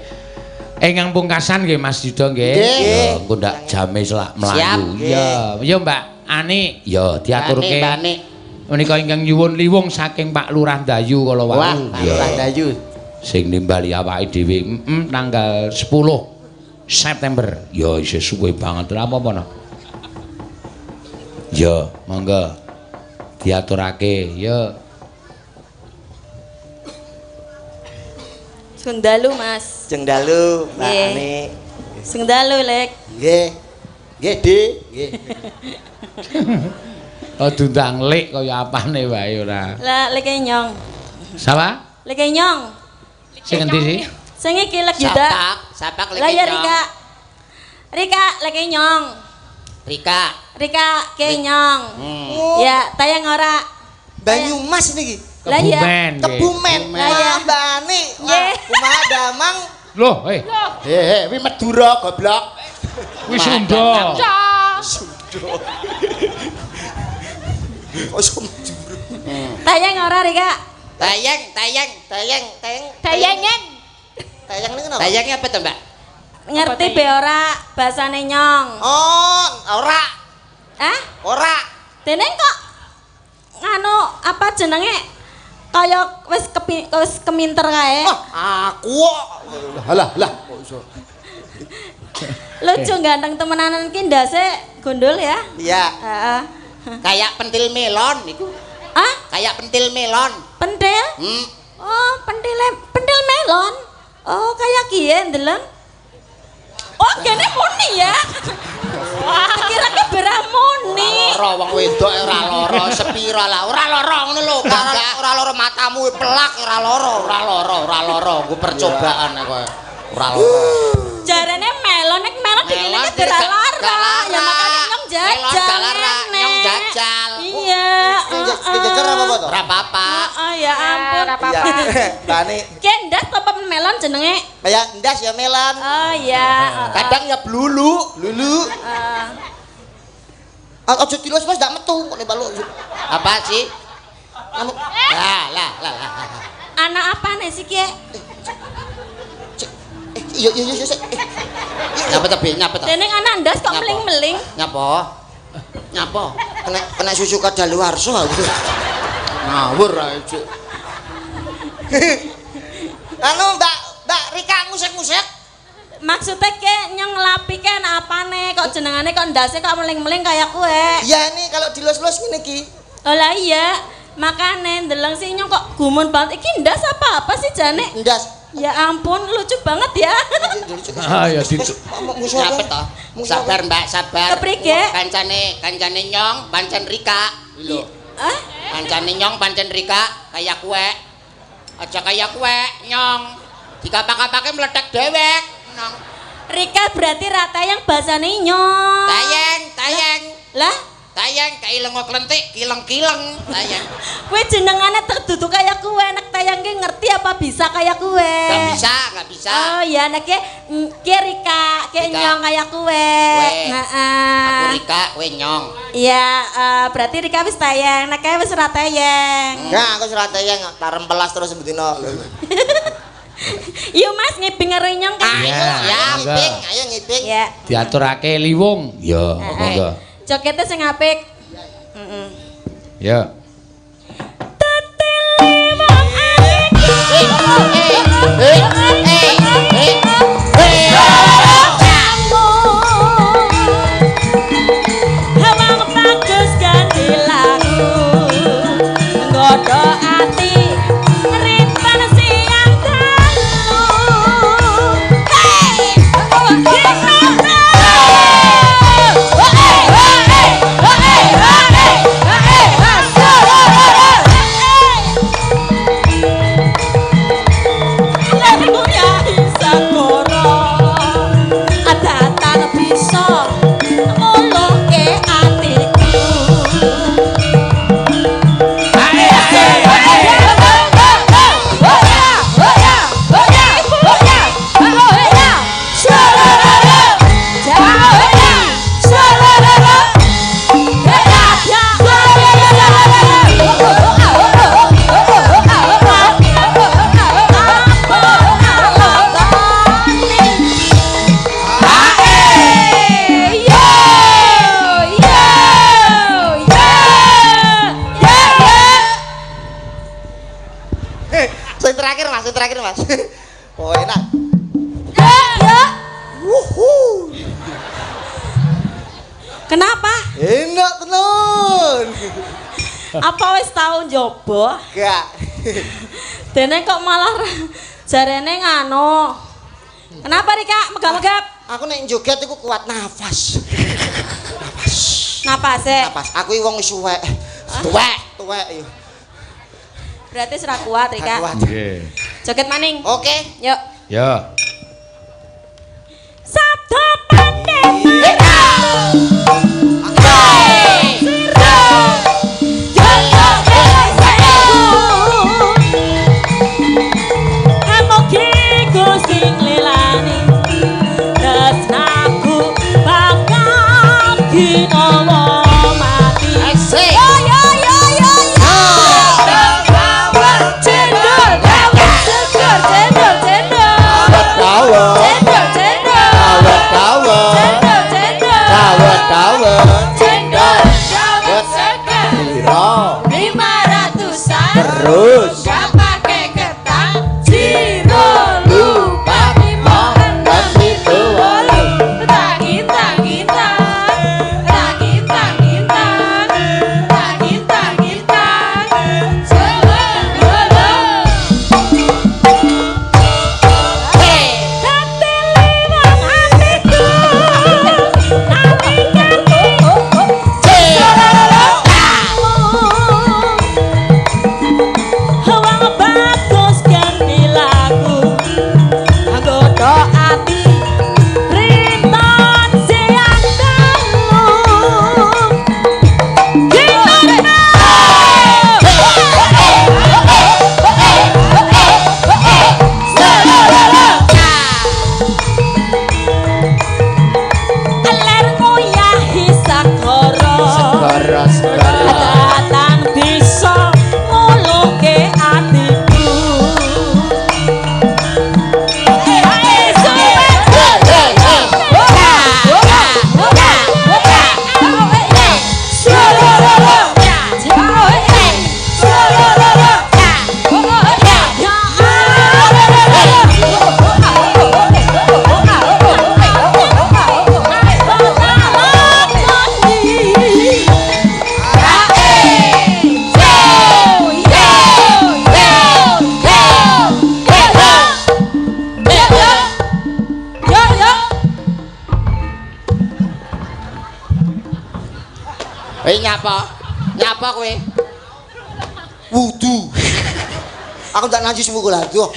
Ingkang pungkasan nggih Mas Yuda nggih. Ya engko ndak jame selak mlayu. Ya, ya Mbak Ani, ya diaturke. Mbak Ani. Menika ingkang nyuwun liwung saking Pak Lurah Dayu kala wau. Wah, Pak Lurah Dayu. Sing nimbali awake dhewe tanggal 10 September. Ya isih suwe banget lha apa-apa no. Ya, monggo diaturake. Ya. Sugeng dalu, Mas. Sugeng dalu, Mbak Ani. Sugeng dalu, Lek. Nggih. Nggih, Dik. Nggih. Oh, diundang Lek kaya apane wae ora. Lah, Leke nyong. Sapa? Leke nyong. Sing endi sih? Sing iki Lek Yuda. Sapak Leke nyong. Lah ya Rika. Rika Leke nyong. Rika. Rika ke nyong. Ya, tayang ora. Banyumas niki. Lah ya. Kebumen. Lah ya. Mbak Ani. Nggih. Kumaha damang? Loh, eh. He, kuwi Madura goblok. Kuwi Sunda. Sunda. Kok Sunda. Tayang ora Rika? Tayang, tayang, tayang, tayang. Tayangan. Tayang niku napa? Tayangnya apa to, Mbak? Ngerti be ora basane nyong? Oh, ora. Eh? Ora. Dene kok nganu apa jenenge kaya wis wis keminter kae. Oh, aku kok. Lah lah kok iso. Lucu ganteng temenanan ki ndase gondol ya. Iya. Heeh. Kayak pentil melon iku. Ah, Kayak pentil melon. pentil? Hmm. Oh, pentile pentil melon. Oh, kayak kiye ndeleng. Oh, kene muni ya. Wah, kira ki berah muni. Lara wong wedok ora lara, sepira lah. Ora lara ngono lho, gagak. Ora lara matamu pelak ora lara. Ora lara, ora lara, nggo percobaan kowe. Ora lara. Jarene melon nek melon dikene ki berah lara. Ya makane nyong jajal. Melon gak lara, ngene. nyong jajal. Iya. Dijejer apa apa to? Ora apa-apa. Heeh, ya ampun. Ora apa-apa. Iya. Mbane. Ki ndas apa melon jenenge? Ya ndas ya melon. Oh iya. Heeh. Kadang ya blulu. Lulu. Heeh. Aja dilus Mas ndak metu kok nek baluk. Apa sih? Anu Lah lah lah lah. Anak apa nih sih ki? Iya iya iya iya. Nyapa to, Bi? Nyapa to? Dene anak ndas kok Nyapa? meling-meling. Nyapa? Nyapa? Kena kena susu kadaluarsa aku. Ngawur ae, Cuk. Anu Mbak Mbak Rika ngusek-ngusek. Maksudnya ke nyong ngelapi ke anak apane kok jenengane kok ndase kok meling-meling kayak kue. Iya ini kalau dilus-lus ngene iki. Oh lah iya, makane ndeleng sih nyong kok gumun banget. Iki ndas apa apa sih jane? Ndas. Ya ampun, lucu banget ya. Ah, ya ditu. Musuh Nyapa to? Sabar, Mbak, sabar. Keprike? Kancane, kancane nyong, pancen Rika. Lho. Hah? Kancane nyong, pancen Rika, kaya kue. Aja kaya kue, nyong. Dikapak-kapake meletek dewek. Nyong. Rika berarti rata yang bahasane nyong. Tayeng, tayeng. Lah, Tayeng kai lengo klentik, kileng-kileng, tayeng. kue jenengane terdudu kayak kue, nek tayang ki ngerti apa bisa kayak kue. Gak bisa, gak bisa. Oh iya, nek ki ki Rika, ki Rika. nyong kayak kue. Kue. Heeh. Aku Rika, kowe nyong. Iya, berarti Rika wis tayang, nek kae wis ora tayang. Enggak, aku ora tayang tak rempelas terus bendina. Iya Mas, ngibing karo nyong kan. Iya, Ya, monggo. ngiping, ayo ngiping. Iya. Diaturake liwung. Ya, monggo. Jogete sing apik. Heeh. Ya. Eh, eh, eh, eh. Wong bagus ganti lagu nggodho ati ritan siang dalu. Hey! Bisa ngoloke atiku. Sing terakhir Mas, sing terakhir Mas. Oh enak. Wuhu. Kenapa? Enak tenan. Apa wis tau njobo? Gak. Dene kok malah jarene nganu. Kenapa Rika? Megap-megap. Aku nek joget iku kuat nafas. Napase. Nafas. Aku iki wong wis suwek. Tuwek. Tuwek yo. Berarti ora kuat Gak Rika. kuat. Nggih. Joget maning. Oke. Yuk. Ya. Sabda pandeta. Asik. Yo yo yo yo yo. Cendol, seger, cendol, cendol. Eh nyapa? Nyapa kowe? Wudu. Aku tak najis wuku lah. Duh.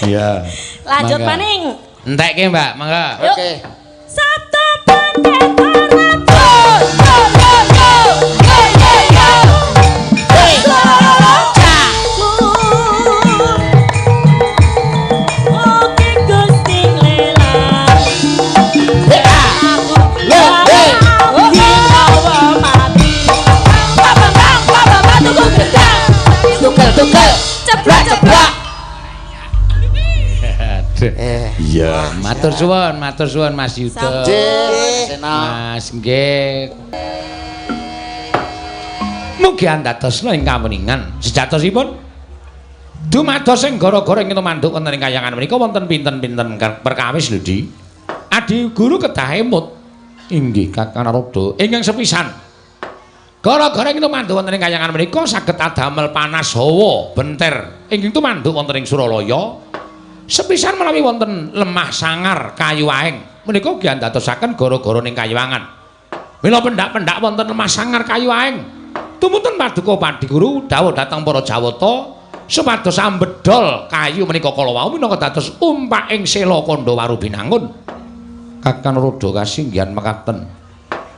Iya. Lanjut Mangga. maning. Entekke, Mbak, mangga. Yuk. Oke. Sabtu pendeta ratu. Go go go. Go go go. Oke Gusti lelang. Le, le. Tukel tukel. Ceblok ceblok. Aduh. Iya, matur suwun Mas Yuda. Nggih. Sena. Mas nggih. Mugi andadosna ing kawuningan sejatosipun dumados ing gara-gara ing tumanduk wonten ing kayangan menika wonten pinten-pinten perkawis lho Di. Adi guru kedah emut inggih Kakang Narada ingkang sepisan. Gara-gara ing tumanduk wonten ing kayangan menika saged adamel panas hawa benter ingkang tumanduk wonten ing Suralaya. Sepisan menawi wonten lemah sangar kayu aeng menika ugi andadosaken gara-gara ning kayangan. Mila pendak-pendak wonten lemah sangar kayu aeng. Tumuntun paduka Padiguru dawuh dhateng para Jawata supados ambedol kayu menika kala wau minangka dados umpaking sela kandha Warubinangun. Kakang Narada kasinggihan mekaten.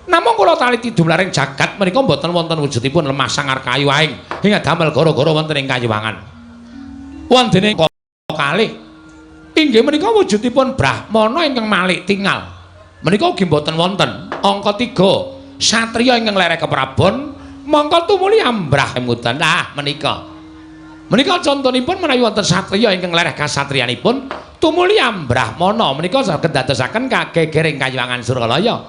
Namung kula taliti dumlaring jagat menika mboten wonten wujudipun lemah sangar kayu aeng ing damel gara-gara wonten ing kayuwangan. Wontene kalih inggih menika wujudipun brahmana ingkang malik tingal. Menika ugi mboten wonten. Angka 3 satriya ingkang lereh keprabon mongko tumuli ambrah emutan. Ah menika. Menika contonipun menawi wonten satriya ingkang lereh kasatriyanipun tumuli ambrahmana menika saged dadosaken kagegering kayuwangan Suralaya.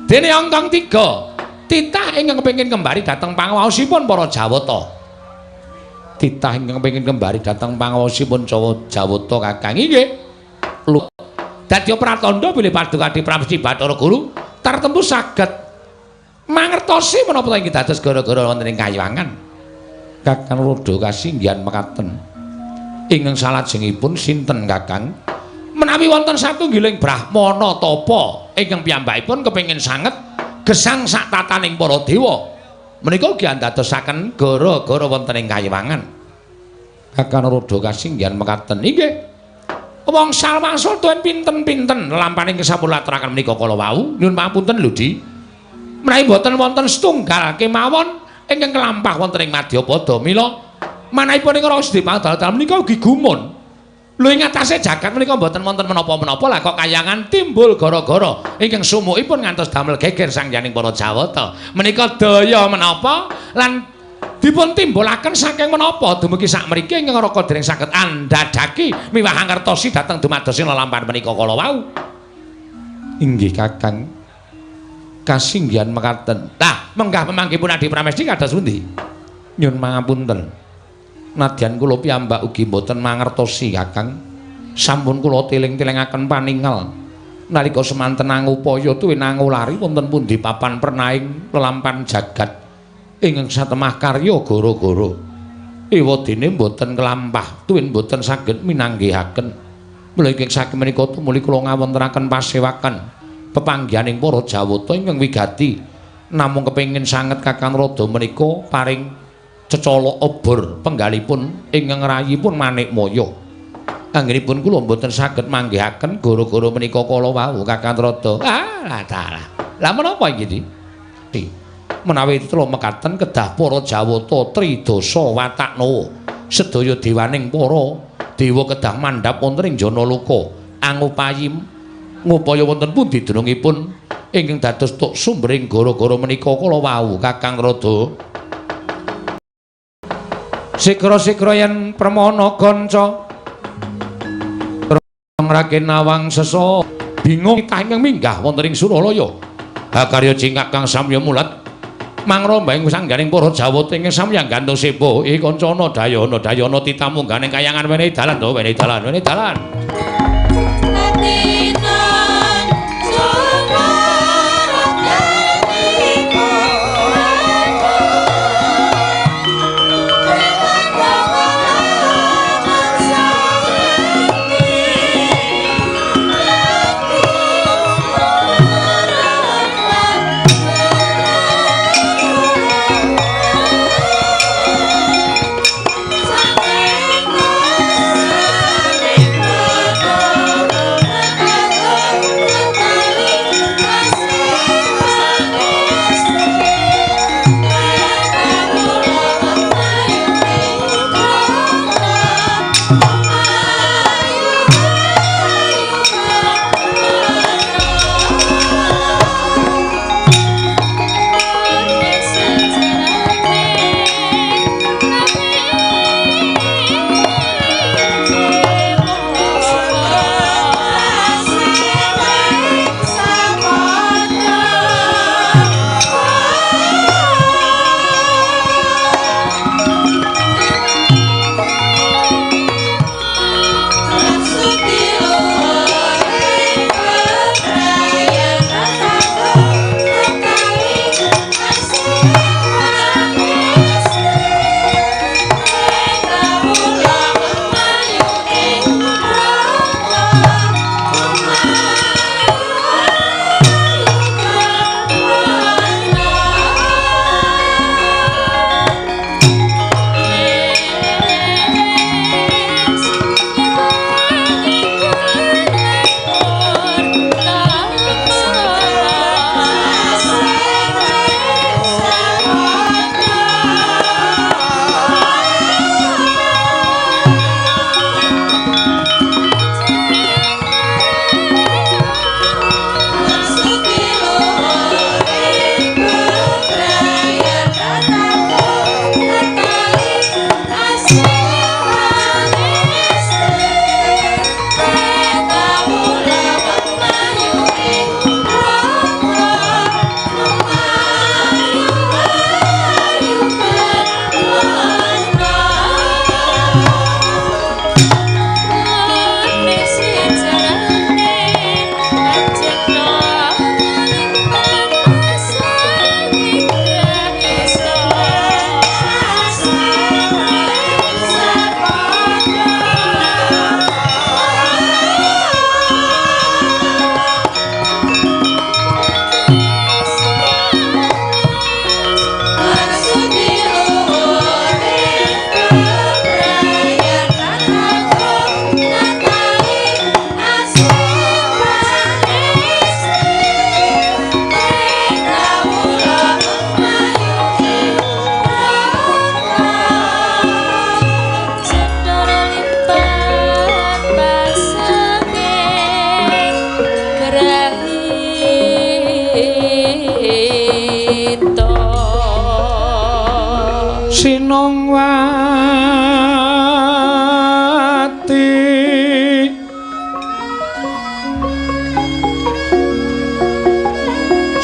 Dene angka 3 titah ingkang kepengin kembali dhateng pangaosipun para Jawata. Titah ingkang pengin kembali dhateng pangaosipun Jawata Kakang inggih. Dadi pratandha bilih paduka Adi Pramesti Bathara Guru tartemtu saged mangertosi menapa ta inggih dados gara-gara wonten ing kayuwangan. Kakang Narada kasinggihan mekaten. Ingkang salajengipun sinten Kakang? Menawi wonten satunggiling brahmana tapa ingkang piyambakipun kepengin sanget gesang sak tataning para dewa. Menika ugi andadosaken gara-gara wonten ing kayuwangan. Kakang Narada kasinggihan mekaten inggih. Wong salwangsul tuen pinten-pinten lelampaning sampun laturaken menika kala wau. Nyuwun pangapunten lho Di. Menawi mboten wonten setunggal kemawon ingkang kelampah wonten ing madyapada mila manahipun ing Rasa Dipangdal menika ugi gumun. Lho ing atase jagat menika mboten wonten menapa-menapa lah kok kayangan timbul gara-gara ingkang sumukipun ngantos damel geger sangyaning para Jawata. Menika daya menapa lan dipun timbulaken saking menapa dumugi sakmriki ingkang raka dereng saged andhadhaki miwah angertosi dhateng dumados lelampahan menika kala wau. Inggih Kakang. Kasinggihan mekaten. Lah, menggah pemanggihipun Adi Pramesti kados pundi? Nyun pangapunten. Nadyan kula piyambak ugi mboten mangertosi Kakang. Sampun kula teling-telingaken paningal nalika semanten angupaya tuwin angulari wonten pundi papan pernaing lelampahan jagat ingkang satemah karya gara-gara. Ewadene mboten kelampah tuwin mboten saged minanggihaken. Mula ingkang saking menika tumuli kula ngawontenaken pasewakan pepanggihaning para Jawata ingkang wigati namung kepengin sanget Kakang Narada menika paring cecolok obor penggalipun ingkang rayipun Manikmaya. Anggenipun kula mboten saged manggihaken gara-gara menika kala wau Kakang Narada. Ah, dalah. Lah menapa iki, Di? Menawi tela mekaten kedah para Jawata tridasa wataknawa sedaya dewaning para dewa kedah mandhap wonten ing Janaloka angupayi ngupaya wonten pundi dunungipun ingkang dados tuk sumbering gara-gara menika kala wau Kakang Narada. Sigra-sigra yen permana kanca Raken Nawang sesa bingung titah ingkang minggah wonten ing Suralaya. Hakarya cingkak kang samya mulat mangrombaing sangganing para Jawata ingkang samya gantung sepo. Kancana dayana dayana titamu ngganing kayangan wenehi dalan to, wenehi dalan, wenehi dalan.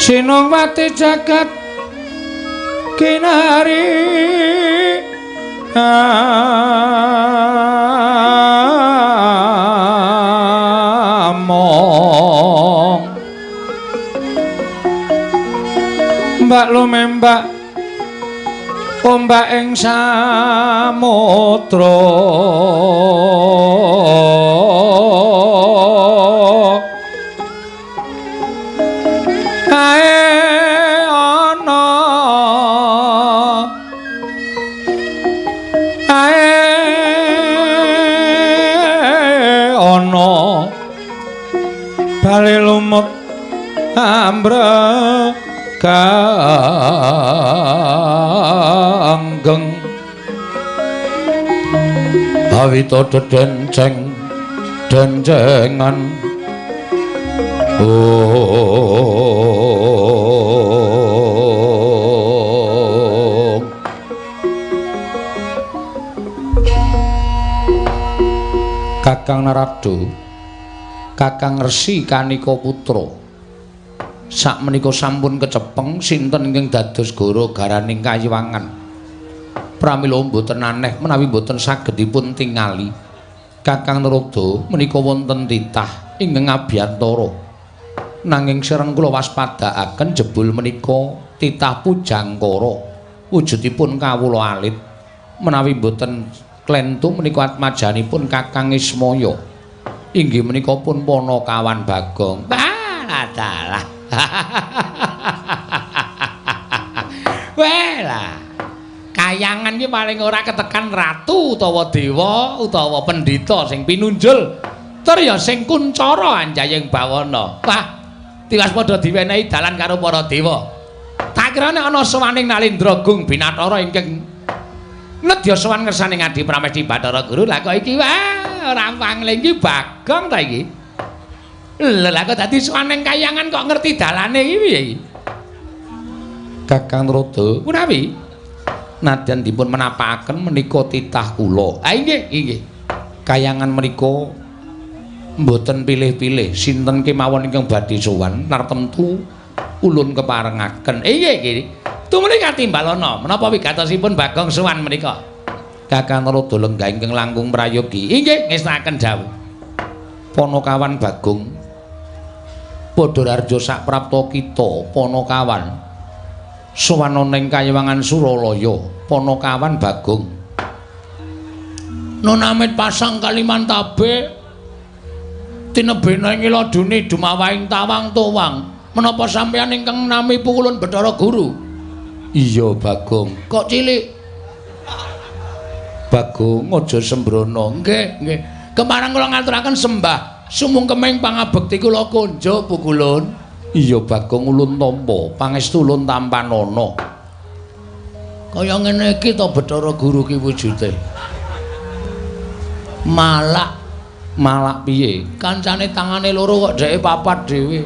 Sinongwati jagat kinari among mbak lumembak ombak ing samudra kae ana kae ana bali lumut ambreganggeng awita dedenceng dencengan. Oh. Kakang Narada, Kakang Resi Kanika Putra, sakmenika sampun kecepeng sinten ingkang dados goro garaning kayiwangan. Pramila mboten aneh menawi mboten saged dipun tingali. Kakang Narada menika wonten titah ingkang abiyantara. Nanging sereng kula waspadaaken jebul menika titah pujangkara wujudipun kawula alit. Menawi mboten klentu menika atmajanipun Kakang Ismaya. Inggih menika pun Panakawan Bagong. Alah dalah. Welah. Kayangan iki paling ora ketekan ratu utawa dewa utawa pendhita sing pinunjul. Tur ya sing kuncara anjayeng bawana. Wah, tiwas padha diwenehi dalan karo para dewa. Tak kira nek ana sowaning Nalendra Gung Binathara ingkang nedya sowan ngersane Ngadi Pramesti Bathara Guru. Lah kok iki wah ora pangling iki Bagong ta iki. Lha lah kok dadi sowan ning kayangan kok ngerti dalane iki piye iki? Kakang Narada, punawi nadyan dipun menapakaken menika titah kula. Ah inggih, inggih. Kayangan menika mboten pilih-pilih sinten kemawon ingkang badhe sowan tartemtu ulun keparengaken. Inggih nggih. Tumuli katimbalana menapa wigatosipun Bagong sowan menika? Kakang Narada lenggah ingkang langkung prayogi. Inggih ngestakaken dawuh. Panakawan Bagong Padhararja saprapta kita Panakawan sowan ana ing kayiwangan Suralaya. Panakawan Bagong nunamit pasang Kalimantabe tinebena ing ladune dumawahing tawang towang. Menapa sampeyan ingkang nami pukulun Bathara Guru? Iya Bagong. Kok cilik? Bagong aja sembrono. Nggih, nggih. Kemarang kula ngaturaken sembah sumungkeming pangabekti kula konjo pukulun. Iya Bagong ulun tampa, pangestu ulun tampanana. Kaya ngene iki to Bathara Guru ki wujude. Malak malak piye? Kancane tangane loro kok dheke papat dhewe.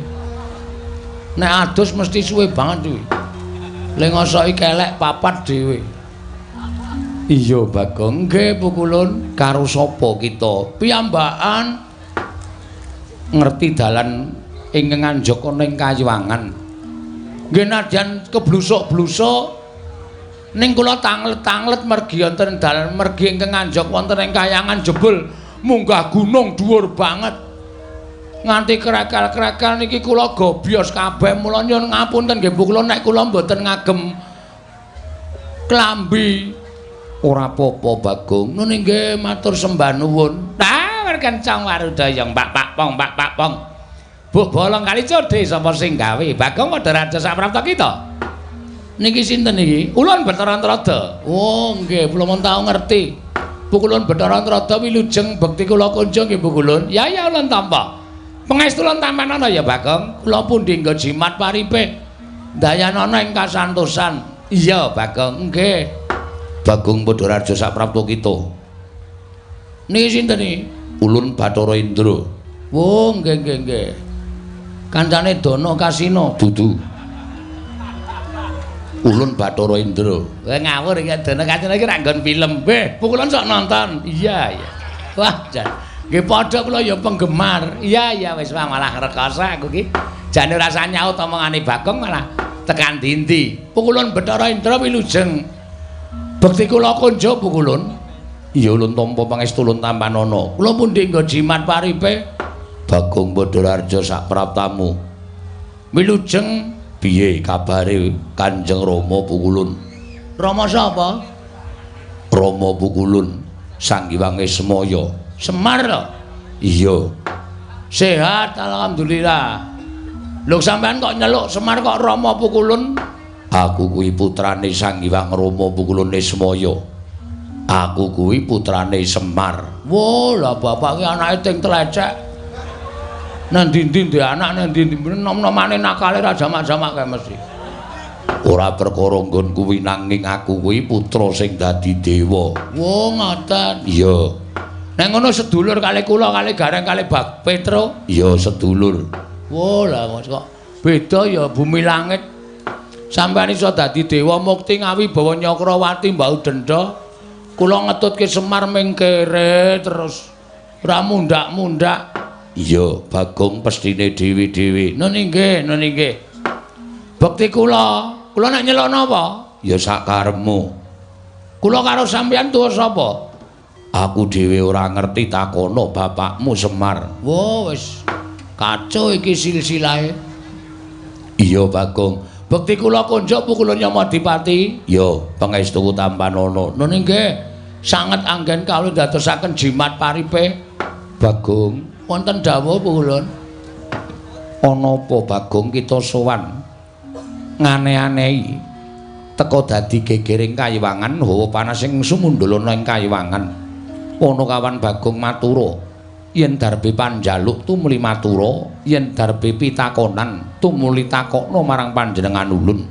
Nek adus mesti suwe banget kuwi. Le ngosoki kelek papat dhewe. Iya Bagong, nggih pukulun karo sapa kita? Piyambakan ngerti dalan ingkang anjaka ning kayiwangan. Nggih nadyan keblusuk-blusuk ning kula tanglet-tanglet mergi wonten dalan mergi ingkang anjak wonten ing kayangan jebul munggah gunung dhuwur banget. Nganti krekal-krekal niki kula gobyos kabeh. Mula nyuwun ngapunten nggih Bu kula nek kula mboten ngagem klambi. Ora apa-apa Bagong. Nun nggih matur sembah nuwun. Ah kencang warudaya Mbak Pak Pong Mbak Pak Pong. Bu bolong kali codhe sapa sing gawe? Bagong padha raja saprapta kita. Niki sinten niki? Ulun Bathara Narada. Oh nggih, kula mun tau ngerti. Bu kulun Bathara Narada wilujeng bekti kula kunjung nggih Bu kulun. Ya ya ulun tampa. Pangestu ulun tampanana ya Bagong. Kula pundi nggo jimat paripe. Dayanana ing kasantosan. Iya Bagong, nggih. Bagong padha raja saprapta kita. Niki sinten iki? Ulun Bathara Indra. Oh nggih nggih nggih. Kancane Dana Kasina dudu. Ulun Bathara Indra. Kowe ngawur iki Dana Kasina iki ra nggon film. Beh, pukulun sok nonton. Iya iya. Wah, jan. Nggih padha kula ya penggemar. Iya iya wis malah rekoso aku iki. Jane rasa nyaut omongane Bagong malah tekan dindi. Pukulun Bathara Indra wilujeng. Bekti kula konjo pukulun. Iya ulun tampa pangestu ulun tampanana. Kula pundi nggo jimat paripe? Bagong Badararja sak praptamu. Wilujeng piye kabare Kanjeng Rama pukulun? Rama sapa? Rama pukulun Sang Hyang Semaya. Semar lho. Iya. Sehat alhamdulillah. Lho sampean kok nyeluk Semar kok Rama pukulun? Aku kuwi putrane Sang Hyang Rama Pukulun Ismaya. Aku kuwi putrane Semar. Wah, lah bapak ki anake ting tlecek. Nang ndi-ndi ndek anak nang ndi-ndi nom-nomane nakale ra jamak-jamak kae mesti. Ora perkara nggon kuwi nanging aku kuwi putra sing dadi dewa. Wah, ngoten. Iya. Nek ngono sedulur kali kula kali Gareng kali Bak Petro? Iya, sedulur. Wah, lah kok beda ya bumi langit. Sampeyan iso dadi dewa mukti ngawibawa Nyakrawati mbau denda. Kula ngetutke Semar ming kere terus ora mundak-mundak. Iya, Bagong pestine dhewe-dhewe. Nun inggih, nun inggih. Bekti kula, kula nek nyeluk napa? Ya sak karepmu. Kula karo sampeyan tuwa sapa? Aku dhewe ora ngerti takono bapakmu Semar. Wah, wis kacau iki silsilahe. Iya, Bagong. Bekti kula konjuk pukulun Yamadipati. Ya, pangestu tampanana. Nun inggih, sanget anggen kawula ndadosaken jimat paripe. Bagong, wonten dawuh pukulun. Ana apa Bagong kita sowan ngane-anehi teka dadi gegering kayiwangan hawa panas sing sumundul ana ing kayiwangan. Panakawan Bagong matura, yen darbe panjaluk tumuli matura, yen darbe pitakonan tumuli takokna marang panjenengan ulun.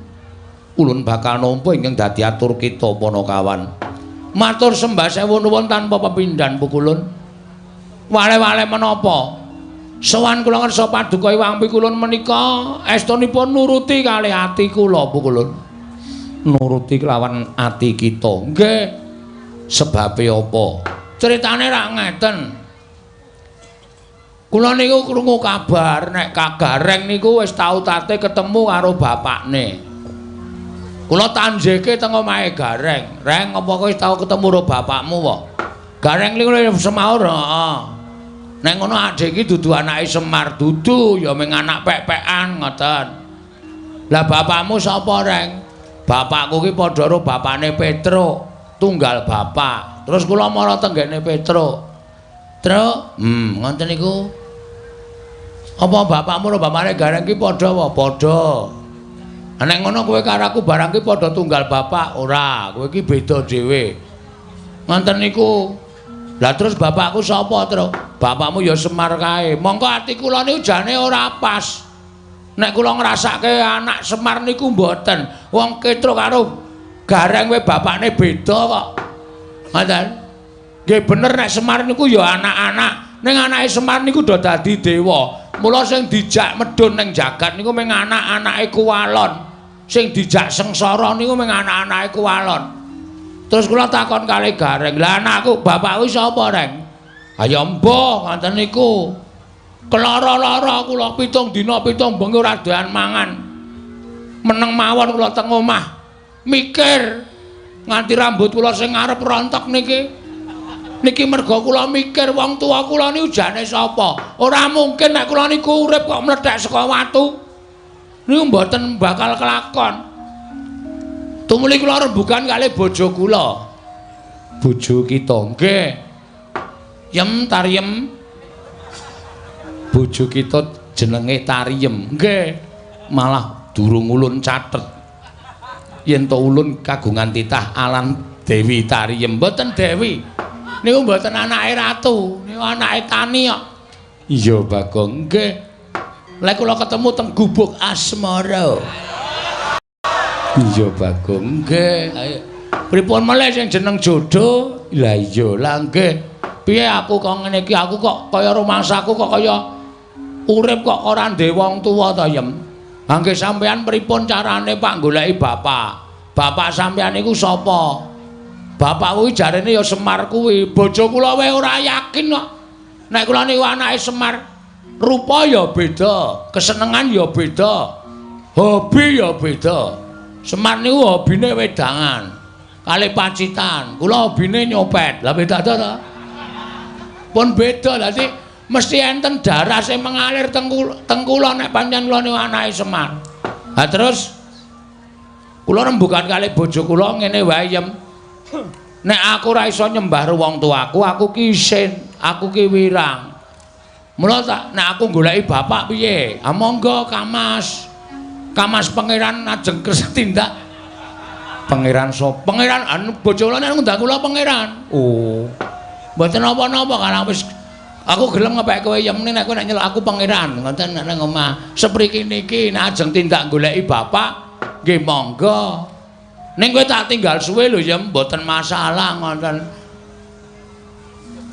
Ulun bakal nampa ingkang dadi atur kita Panakawan. Matur sembah sewu nuwun tanpa pepindhan pukulun. Wale-wale menapa? Sowan kula ngersa paduka Iwang Pikulun menika estunipun nuruti kalih ati kula pukulun. Nuruti kelawan ati kita. Nggih. Sebabe apa? Critane rak ngeten. Kula niku krungu kabar nek Kagareng niku wis tau tate ketemu karo bapakne. Kula tanjeke teng omahe Gareng. Reng, apa kowe wis tau ketemu karo bapakmu wae? Gareng niku semaur, heeh. Nek ngono adhe iki dudu anake Semar, dudu ya mung anak pek-pekan ngoten. Lah bapakmu sapa, Reng? Bapakku ki padha karo bapakne Petruk, tunggal bapak. Terus kula mara tenggene Petruk. Truk, ngoten niku. Apa bapakmu karo bapakne Gareng ki padha apa? Padha. Nek ngono kowe karo aku barang ki padha tunggal bapak, ora, kowe ki beda dhewe. Ngoten niku. Lah terus bapakku sapa, Truk? Bapakmu ya Semar kae. Mongko ati kula niku jane ora pas. Nek kula ngrasake anak Semar niku mboten. Wong Petruk karo Gareng kowe bapakne beda kok. Ngoten. Nggih bener nek Semar niku ya anak-anak. Ning anake Semar niku do dadi dewa. Mula sing dijak medhun ning jagat niku mung anak-anake Kuwalon. Sing dijak sengsara niku mung anak-anake Kuwalon. Terus kula takon kali Gareng, "Lah anakku, bapakku sapa, Reng?" "Ha ya mbah, ngoten niku. Kelara-lara kula 7 dina 7 bengi ora doyan mangan. Meneng mawon kula teng omah. Mikir nganti rambut kula sing ngarep rontok niki. Niki merga kula mikir wong tuwa kula niku jane sapa? Ora mungkin nek kula niku urip kok mlethek saka watu. Niku mboten bakal kelakon." Tumuli kula rembugan kalih bojo kula. Bojo kita nggih. Yem Tariem. Bojo kita jenenge Tariem. Nggih. Malah durung ulun catet. Yen to ulun kagungan titah alan Dewi Tariem. Mboten Dewi. Niku mboten anake ratu, niku anake tani kok. Iya, Bagong. Nggih. Lek kula ketemu teng gubuk asmara. Iya, Bagong. Nggih. Ayo. Pripun melih sing jeneng jodoh? Lah iya, lah nggih. Piye aku kok ngene iki? Aku kok kaya rumangsaku kok kaya urip kok ora ndek wong tuwa ta, Yem? Ha nggih sampean pripun carane Pak goleki bapak? Bapak sampean niku sapa? Bapak kuwi jarene ya Semar kuwi. Bojo kula wae ora yakin kok. Nek kula niku anake Semar. Rupa ya beda, kesenengan ya beda, hobi ya beda. Semar niku hobine wedangan, kalih Pacitan. Kula hobine nyopet. Lah beda ta? Pun beda. Dadi mesti enten darah sing mengalir teng kula nek pancen kula niku anake Semar. Ha terus kula rembugan kalih bojo kula ngene wae yem. Nek aku ora iso nyembah wong tuaku, aku ki isin, aku ki wirang. Mula tak nek aku goleki bapak piye? Ah monggo Kamas. Kamas pangeran ajeng kersa tindak. Pangeran sapa? Pangeran anu bojo kula nek ngundang kula pangeran. Oh. Mboten napa-napa karang wis aku gelem ngepek kowe yemne nek kowe nek nyeluk aku pangeran ngoten nek nang omah. Sepriki niki nek ajeng tindak goleki bapak nggih monggo. Ning kowe tak tinggal suwe lho ya mboten masalah ngoten.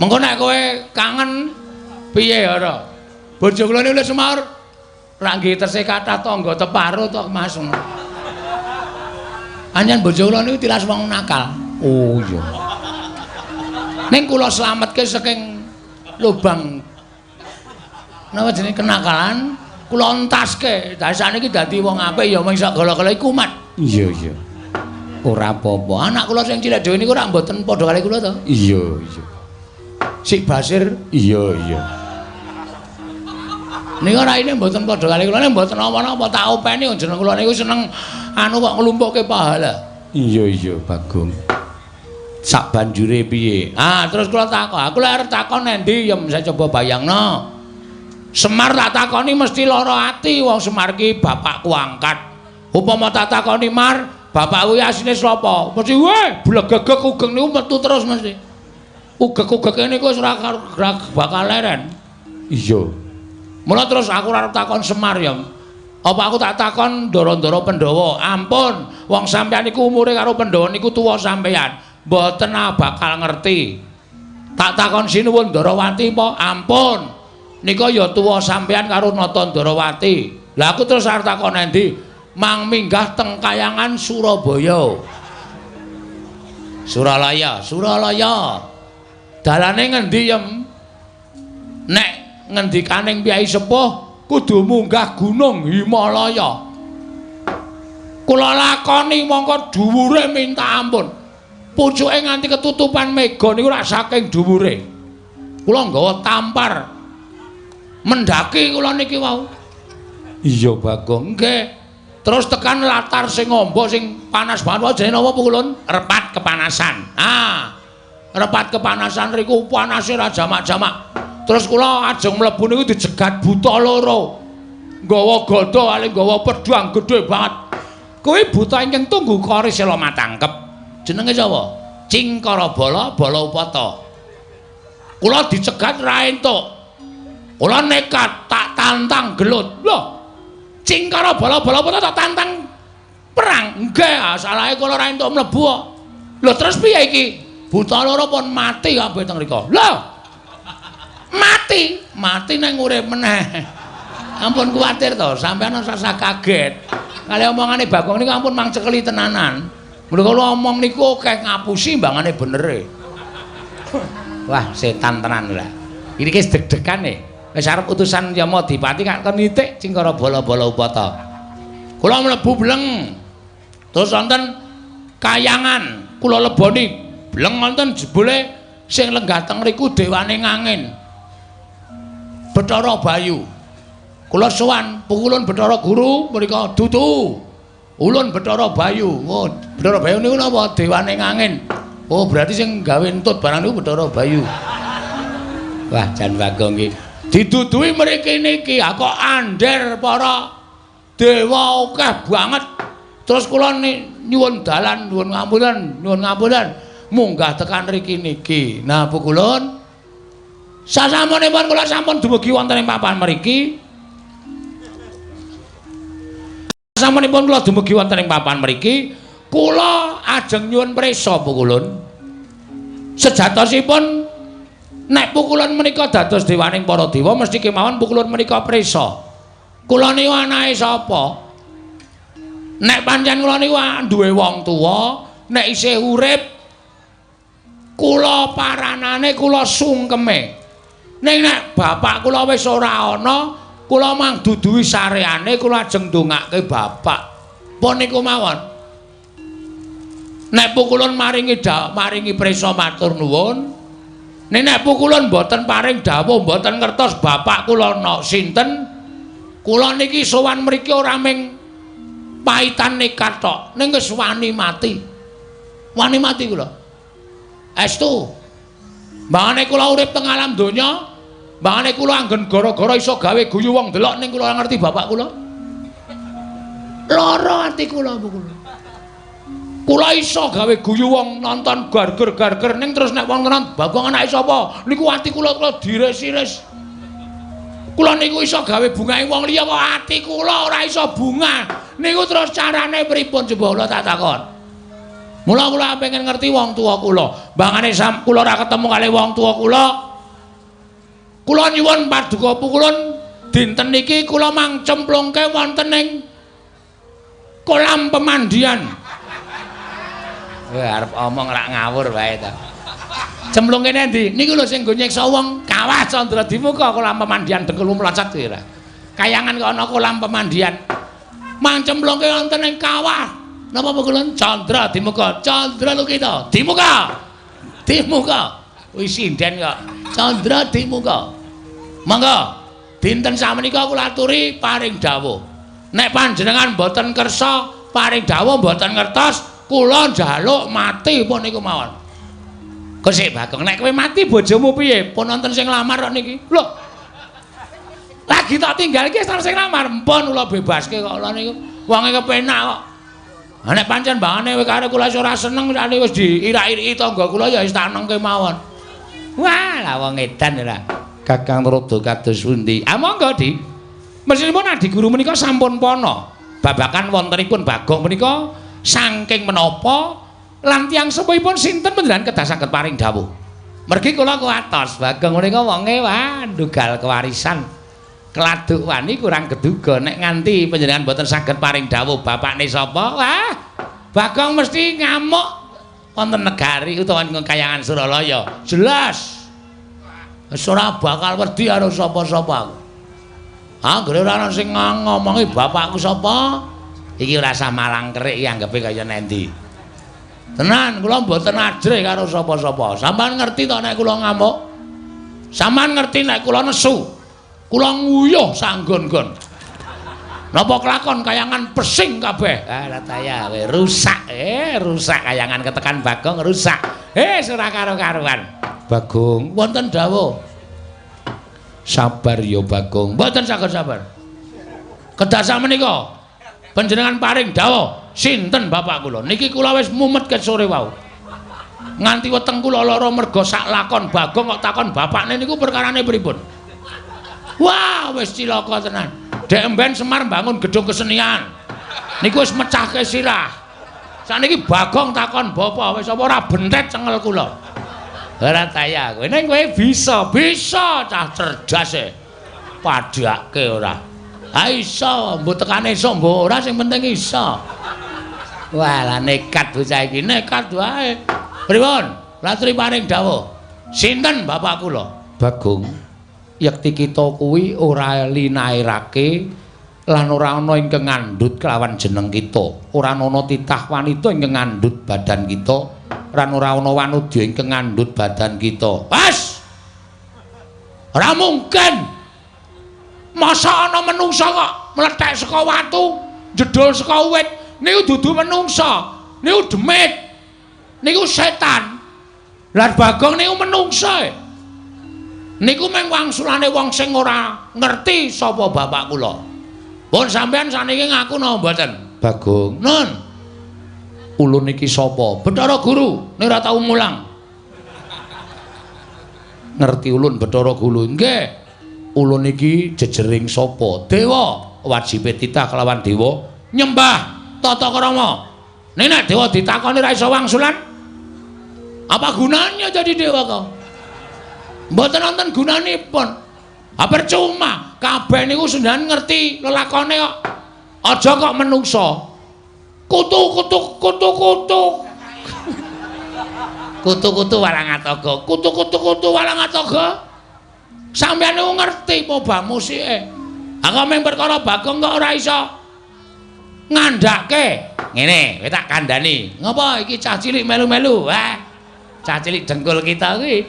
Mengko nek kowe kangen piye ora? Bojo kula niku wis semaur ra nggih tesih kathah tangga teparo to Mas. Anjen bojo kula niku tilas wong nakal. Oh iya. Ning kula slametke saking lubang napa jenenge kenakalan, kula entaske. Lah sakniki dadi wong apik ya mung sak gala-gala iku kumat. Iya iya. Ora apa-apa. Anak kula sing cilik dhewe niku ora mboten padha kali kula to. Iya iya. Sik Basir iya iya. Niku raine mboten padha kali kula nek mboten napa-napa tak openi jeneng kula niku seneng anu kok nglumpukke pahala. Iya iya Bagong. Sak banjure piye? Ah terus kula takon, aku lek arep takon endi ya saya coba bayangno. Semar tak takoni mesti lara ati wong Semar ki bapakku angkat. Upama tak takoni Mar, bapakku asline sapa? Mesti weh blegegeg ugeng niku metu terus mesti. Ugeg-ugege niku wis ora bakal leren. Iya. Mula terus aku ora arep takon Semar ya. Apa aku tak takon ndara-ndara Pandhawa? Ampun, wong sampeyan niku umure karo Pandhawa niku tuwa sampeyan. Mboten bakal ngerti. Tak takon sinuwun Ndarawati apa? Ampun. Nika ya tuwa sampeyan karo Nata Ndarawati. Lah aku terus arep takon endi? Mang minggah teng kayangan Surabaya. Suralaya, Suralaya. Dalane ngendi yem? Nek ngendikaning Kyai Sepuh kudu munggah gunung Himalaya. Kula lakoni mongko dhuwure minta ampun. Pucuke nganti ketutupan mega niku rak saking dhuwure. Kula nggawa tampar. Mendaki kula niki wau. Iya Bagong, nggih. Terus tekan latar sing amba sing panas banget wae jenenge napa Pukulun? Repat kepanasan. Ah. Repat kepanasan riku panase ra jamak-jamak. Terus kula ajeng mlebu niku dijegat buta loro. Nggawa gada kali nggawa pedhang gedhe banget. Kuwi buta ingkang tunggu kori sela matangkep. Jenenge sapa? Cingkara Bala Bala Upata. Kula dicegat ra entuk. Kula nekat tak tantang gelut. Lho. Cingkara Bala Bala Upata tak tantang perang. Nggih, salahe kula ra entuk mlebu kok. Lho terus piye iki? Buta loro pun mati kabeh teng mriku. Lho. Mati, mati nang urip meneh. Ampun kuwatir to, sampeyan ora usah kaget. Kali omongane Bagong niku ampun mang cekeli tenanan. Mula kula omong niku akeh ngapusi mbangane benere. Wah, setan tenan lah. Iki wis deg-degan e. Wis arep utusan Yamadipati kak kon nitik Cingkara Bala-bala Upata. Kula mlebu bleng. Terus wonten kayangan, kula leboni bleng wonten jebule sing lenggah teng mriku dewane ngangin. Bathara Bayu. Kula sowan pukulun Bathara Guru mriku dudu. Ulun Bathara Bayu. Oh, Bathara Bayu niku napa? Dewane ngangin. Oh, berarti sing gawe entut barang niku Bathara Bayu. Wah, jan Bagong iki. Diduduhi mriki niki, ha kok ander para dewa akeh banget. Terus kula nyuwun dalan, nyuwun ngapunten, nyuwun ngapunten. Munggah tekan mriki niki. Nah, pukulun sasampunipun kula sampun dumugi wonten ing papan mriki. Sasampunipun kula dumugi wonten ing papan mriki, kula ajeng nyuwun prisa pukulun. Sejatosipun nek pukulun menika dados dewaning para dewa mesti kemawon pukulun menika prisa. Kula niku anake sapa? Nek pancen kula niku duwe wong tuwa, nek isih urip kula paranane kula sungkeme. Ning nek bapak kula wis ora ana, kula mang duduhi sareane kula ajeng ndongake bapak. Pun niku mawon. Nek pukulun maringi maringi prisa matur nuwun. Nek nek pukulun mboten paring dawuh, mboten ngertos bapak kula ana sinten, kula niki sowan mriki ora ming paitan nekat tok, ning wis wani mati. Wani mati kula. Estu. Mbangane kula urip teng alam donya, mbangane kula anggen gara-gara iso gawe guyu wong delok ning kula ora ngerti bapak kula. Lara ati kula kula. Kula iso gawe guyu wong nonton garger-garger ning terus nek wong tenan Bagong anake sapa? Niku ati kula kula diris-iris. Kula niku iso gawe bungahe wong liya kok ati kula ora iso bunga. Niku terus carane pripun coba kula tak takon. Mula kula pengen ngerti wong tuwa kula. Mbangane sam kula ora ketemu kali wong tuwa kula. Kula nyuwun paduka pukulun dinten niki kula mang cemplungke wonten ing kolam pemandian. Wah, arep omong rak ngawur wae ta. Cemplung kene endi? Niku lho sing nggo nyiksa wong kawah Candra Dimuka kolam pemandian dengkul mlocot kuwi ora. Kayangan kok ana kolam pemandian. Mang cemplungke wonten ing kawah. Napa pukulun Candra Dimuka? Candra Lukita. Dimuka. Dimuka. Wis sinden kok. Candra Dimuka. Monggo. Dinten samenika kula aturi paring dawuh. Nek panjenengan mboten kersa paring dawuh mboten ngertos, kula njaluk mati pun niku mawon. Kok sik Bagong, nek kowe mati bojomu piye? Pun wonten sing nglamar kok niki. Lho. Lagi tak tinggal iki wis sing nglamar. Mpun kula bebaske kok kula niku. Wonge kepenak kok. Ha nek pancen mbangane kowe karo kula wis ora seneng sakniki wis diirak-iriki tangga kula ya wis tak nengke mawon. Wah, lah wong edan ora. Kakang Rada kados pundi? Ah monggo, Di. Mesinipun Adi Guru menika sampun pana. Babakan wontenipun Bagong menika saking menapa lan tiyang sepuhipun sinten panjenengan kedah saged paring dawuh. Mergi kula kuwatos Bagong menika wonge wah ndugal kewarisan. Keladuk wani kurang geduga nek nganti panjenengan mboten saged paring dawuh bapakne sapa? Wah, Bagong mesti ngamuk wonten negari utawa ing kayangan Suralaya. Jelas. Wis ora bakal wedi karo sapa-sapa aku. Anggere ora ana sing ngomongi bapakku sapa, iki ora usah malang kerik iki anggepe kaya nendi. Tenan kula mboten ajrih karo sapa-sapa. Sampeyan ngerti to nek kula ngamuk? Sampeyan ngerti nek kula nesu? Kula nguyuh sanggon-gon. Napa kelakon kayangan pesing kabeh? Ah rataya kowe rusak. Rusak kayangan ketekan Bagong rusak. Ora karo-karuan. Bagong, wonten dawuh. Sabar ya Bagong. Mboten saged sabar. Kedah samenika panjenengan paring dawuh sinten bapak kula. Niki kula wis mumet ket sore wau. Nganti weteng kula lara merga sak lakon Bagong kok takon bapakne niku perkarane pripun. Wah, wis cilaka tenan. Dek emben Semar mbangun gedung kesenian. Niku wis mecahke sirah. Sakniki Bagong takon bapak wis apa ora bentet cengel kula. Ora taya kowe. Ning kowe bisa, bisa cah cerdas e. Padhake ora. Ha iso, mbok tekane iso mbok ora sing penting iso. Wah, lah nekat bocah iki, nekat wae. Pripun? Latri paring dawuh. Sinten bapak kula? Bagong. Yekti kita kuwi ora linairake lan ora ana ingkang ngandhut kelawan jeneng kita. Ora ana titah wanita ingkang ngandhut badan kita, lan ora ana wanudya ingkang ngandhut badan kita. Wes. Ora mungkin. Masa ana menungsa kok mlethek saka watu, jedul saka wit, niku dudu menungsa, niku demit. Niku setan. Lah Bagong niku menungsa e. Niku mung wangsulane wong sing ora ngerti sapa bapak kula. Pun sampean saniki ngaku napa mboten? Bagong. Nun. Ulun niki sapa? Bathara Guru, nek ora tau mulang. Ngerti ulun Bathara Guru? Nggih. Ulun niki jejering sapa? Dewa. Wajibe titah kelawan dewa nyembah tata krama. Nek nek dewa ditakoni ra iso wangsulan, apa gunanya jadi dewa kok? Mboten wonten gunanipun. Ha percuma, kabeh niku senjan ngerti lelakone kok. Aja kok menungsa. Kutu kutu kutu kutu. Kutu kutu walang atoga. Kutu kutu kutu walang atoga. Sampeyan niku ngerti pobah musike. Ha kok mung perkara Bagong kok ora iso ngandhake. Ngene, kowe tak kandhani. Ngopo iki cah cilik melu-melu? Wah. Cah cilik dengkul kita kuwi.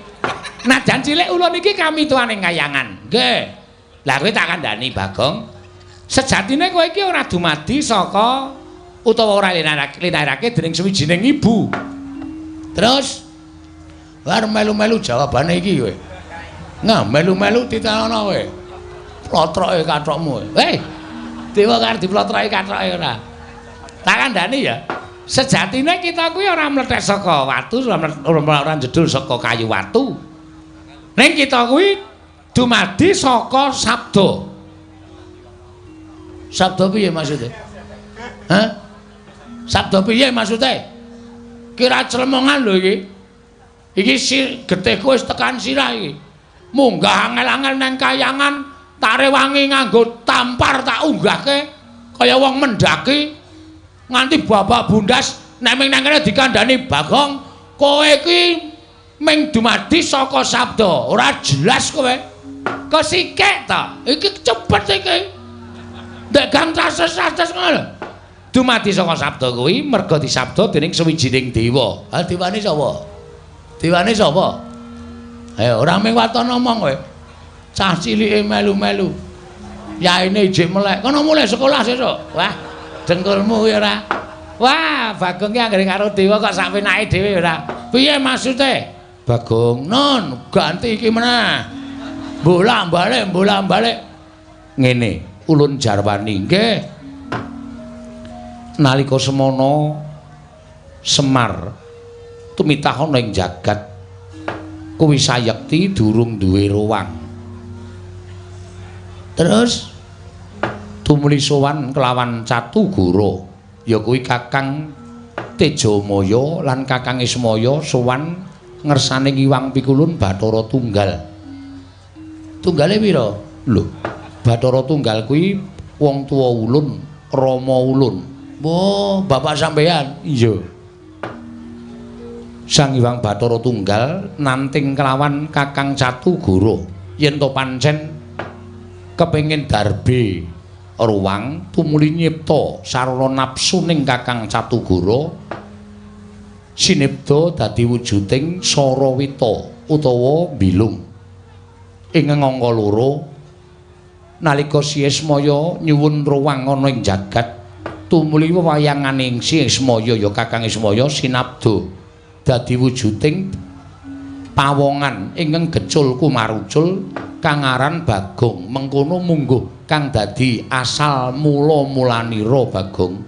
Najan cilik ulun iki kami tuane kayangan. Nggih. Lah kowe tak kandhani Bagong. Sejatine kowe iki ora dumadi saka utawa ora linarake dening suwijining ibu. Terus war melu-melu jawabane iki kowe. Nah, melu-melu titenono kowe. Plotroke kathokmu. Hei. Dewa karo diplotroke kathoke ora. Tak kandhani ya. Sejatine kita kuwi ora mlethek saka watu, ora jedul saka kayu watu. Ning kita kuwi dumadi saka sabda. Sabda piye maksude? Hah? Sabda piye maksude? Kira clemongan lho iki. Iki getihku wis tekan sirah iki. Munggah angel-angel nang kayangan, tak rewangi nganggo tampar tak unggahke kaya wong mendaki nganti babak bundas nek ming nang kene dikandhani Bagong, kowe iki ming dumadi saka sabda, ora jelas kowe. Kesikek ta? Iki cepet iki. Ndek gang trases-trases ngono lho. Dumadi saka sabda kuwi merga disabda dening suwijining dewa. Ha dewane sapa? Dewane sapa? Ayo ora mung waton omong kowe. Cah cilike melu-melu. Yaine ijik melek. Kono mulih sekolah sesuk. Wah, dengkulmu kuwi ora. Wah, Bagong ki anggere karo dewa kok sak penake dhewe ora. Piye maksude? Bagong, non, ganti iki meneh. Bolak-balik, bolak-balik. Ngene, ulun jarwani nggih. Nalika semono Semar tumitah ana ing jagat kuwi sayekti durung duwe ruwang. Terus tumuli sowan kelawan Catugara, ya kuwi Kakang Tejamaya lan Kakang Ismaya sowan ngersane Ngiwang Pikulun Bathara Tunggal. Tunggale pira? Lho, Bathara Tunggal kuwi wong tuwa ulun, rama ulun. Wah, bapak sampeyan? Iya. Sang Hyang Bathara Tunggal nanting kelawan Kakang Catugara yen to pancen kepengin darbe ruwang tumuli nyipta sarana nafsu ning Kakang Catugara sinipta dadi wujuding Sarawita utawa Bilung. Ing angka loro nalika Si Ismaya nyuwun ruwang ana ing jagat tumuli wewayanganing Si Ismaya ya Kakang Ismaya sinabda dadi wujuding pawongan ingkang gecul kumarucul kang aran Bagong. Mengkono mungguh kang dadi asal mula mulanira Bagong.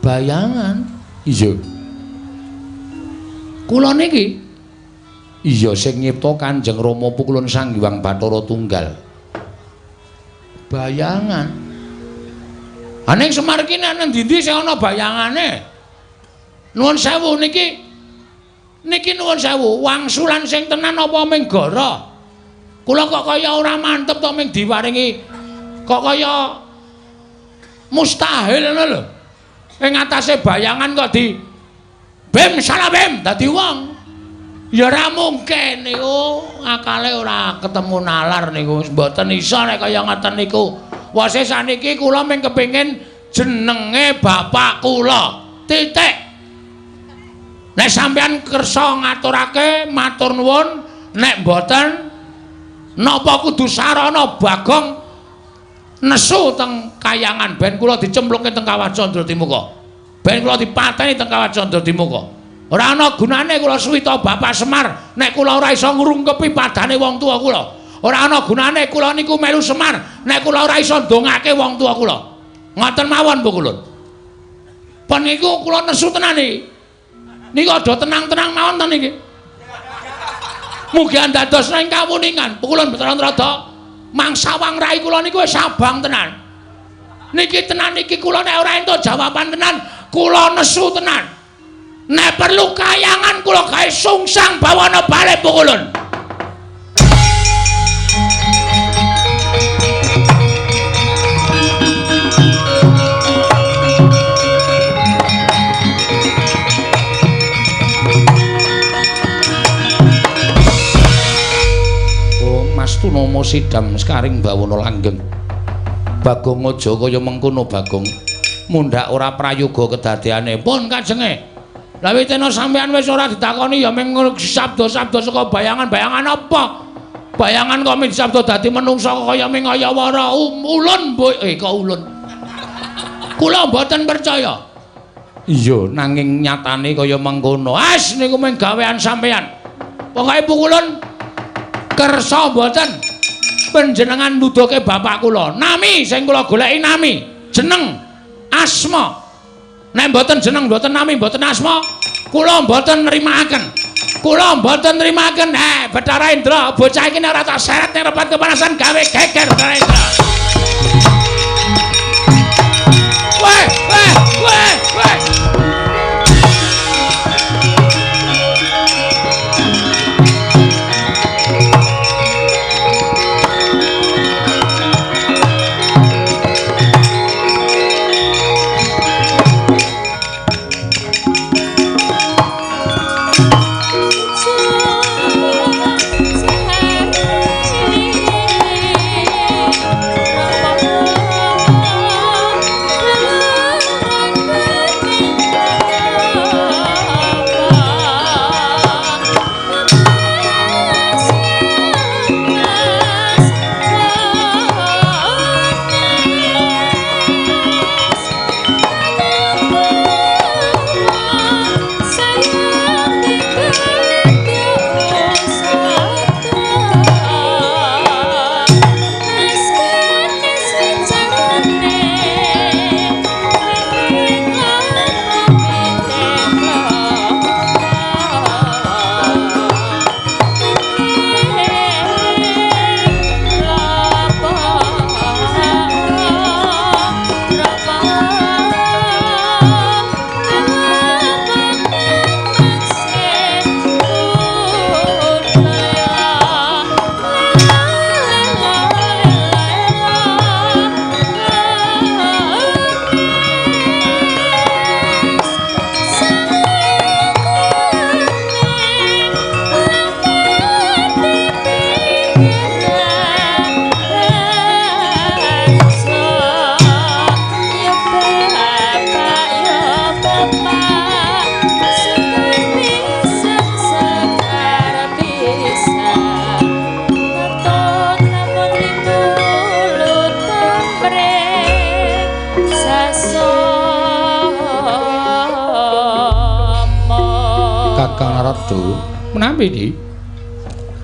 Bayangan? Iya. Kula niki? Iya, sing nyipta Kanjeng Rama Pukulun Sang Hyang Bathara Tunggal. Bayangan. Ha ning Semar iki nang ndi-ndi sing ana bayangane? Nuwun sewu niki, niki nuwun sewu, wangsulan sing tenan apa ming gara? Kula kok kaya ora mantep to ming diwaringi kok kaya mustahil ngono lho. Ing atase bayangan kok di bim salah bim dadi wong. Ya ora mungkin niku, akale ora ketemu nalar niku, mboten iso nek kaya ngoten niku. Wase saniki kula ming kepengin jenenge bapak kula. Titik. Nek sampeyan kersa ngaturake matur nuwun, nek mboten napa kudu sarana Bagong nesu teng kayangan ben kula dicemplungke teng Kawah Candradimuka. Ben kula dipateni teng Kawah Candradimuka. Ora ana gunane kula suwita Bapak Semar nek kula ora iso ngrungkepi padane wong tuwa kula. Ora ana gunane kula niku melu Semar nek kula ora iso ndongake wong tuwa kula. Ngoten mawon Bu Kulun. Pun niku kula nesu tenan iki. Niku aja tenang-tenang mawon to niki. Mugi andados ing kawuningan Pukulun Bathara Narada mangsawang rai kula niku wis abang tenan. Niki tenan niki kula nek ora entuk jawaban tenan, kula nesu tenan. Nek perlu kayangan kula gawe sungsang bawana bali Pukulun. sidam sekaring bawana langgeng. Bagong aja kaya mengkono Bagong. Mundhak ora prayoga kedadeane. Pun kajenge. Lah witena sampean wis ora ditakoni ya mung sabda-sabda saka bayangan-bayangan apa? Bayangan kok mung sabda dadi menungsa kaya mung kaya wara ulun kok ulun. Kula mboten percaya. Iya, nanging nyatane kaya mengkono. As niku mung gawean sampean. Pokoke pukulun kersa mboten panjenengan nuduhke bapak kula. Nami sing kula goleki nami, jeneng, asma. Nek mboten jeneng, mboten nami, mboten asma, kula mboten nrimakaken. Kula mboten nrimakaken. Bathara Indra, bocah iki nek ora tak seret ning repat kepanasan gawe geger Bathara Indra. Weh, weh, weh, weh. Menawi iki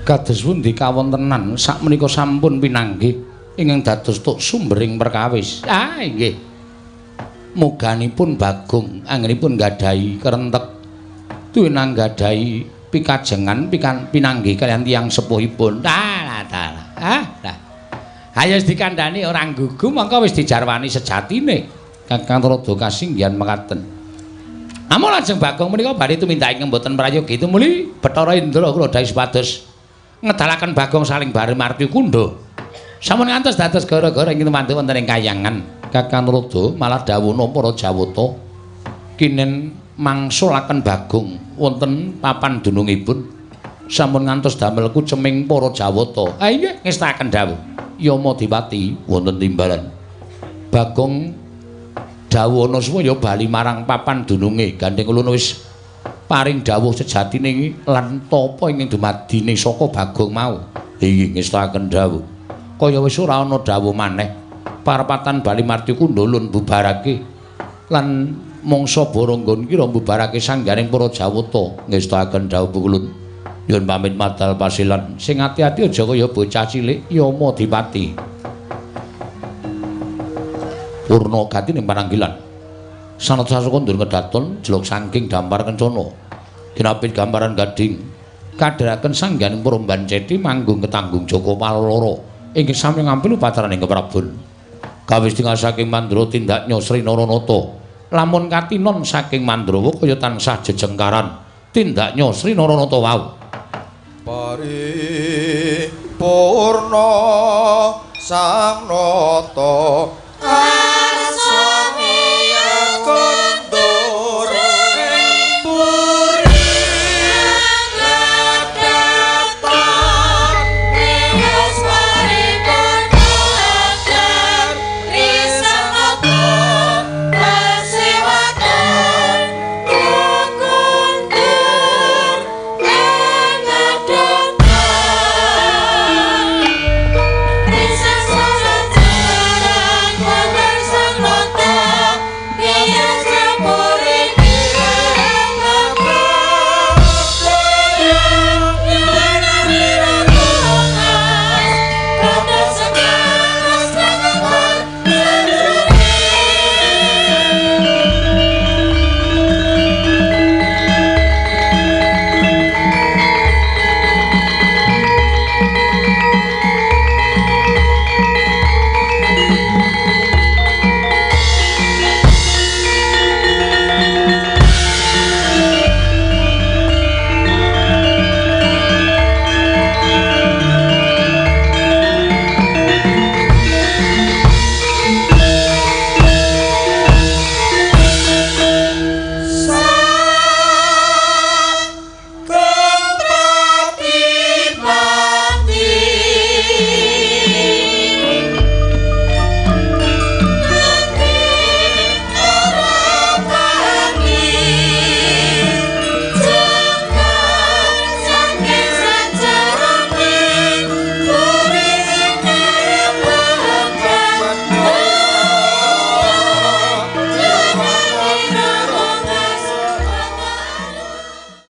kados pundi kawontenan sakmenika sampun pinanggih ingkang dados tuk sumbering perkawis. Ah inggih. Muganipun Bagong anggenipun nggadahi kerentek tuwinang nggadahi pikajengan pinanggih kaliyan tiyang sepuhipun. Ah lah. Ah lah. Ayo wis dikandhani ora nggugu mongko wis dijarwani sejatine. Kakang Tuladha kasinggihan mekaten. Namung lajeng Bagong menika badhe tumindak ingkang boten prayogi tumuli Bathara Indra kula dawuh supados ngedalaken Bagong saling bare marti kundha. Sampun ngantos dados gara-gara ing tumantu wonten ing kayangan. Kakang Tuladha malah dawuhna para Jawata kinen mangsulaken Bagong wonten papan dunungipun. Sampun ngantos damel kuceming para Jawata. Ah inggih ngestakaken dawuh Yama Dipati wonten timbalan. Bagong dawuhana supaya bali marang papan dununge gandeng ulun wis paring dawuh sejatine lan tapa ingkang dumadine saka Bagong mau. Inggih ngestakaken dawuh. Kaya wis ora ana dawuh maneh. Parapatan bali marti kundha ulun bubarake lan mangsa boronggon kira mbubarake sangganing para Jawata. Ngestakaken dawuh ulun. Nyuwun pamit madal pasilan. Sing ati-ati aja kaya bocah cilik Yama Dipati. Purna gati ning pananggilan. Sanata sasuka ndur kedaton jelok saking dampar kencana. Kinapit gambaran gading kadheraken sangganing para banceti manggung ketanggung Jaka Paloro ingkang sami ngampil upacaraning keprabon. Kawis tinggal saking Mandra tindaknya Sri Naranata. Lamun katinon saking Mandrawa kaya tansah jejengkaran tindaknya Sri Naranata wau. Paripurna sang nata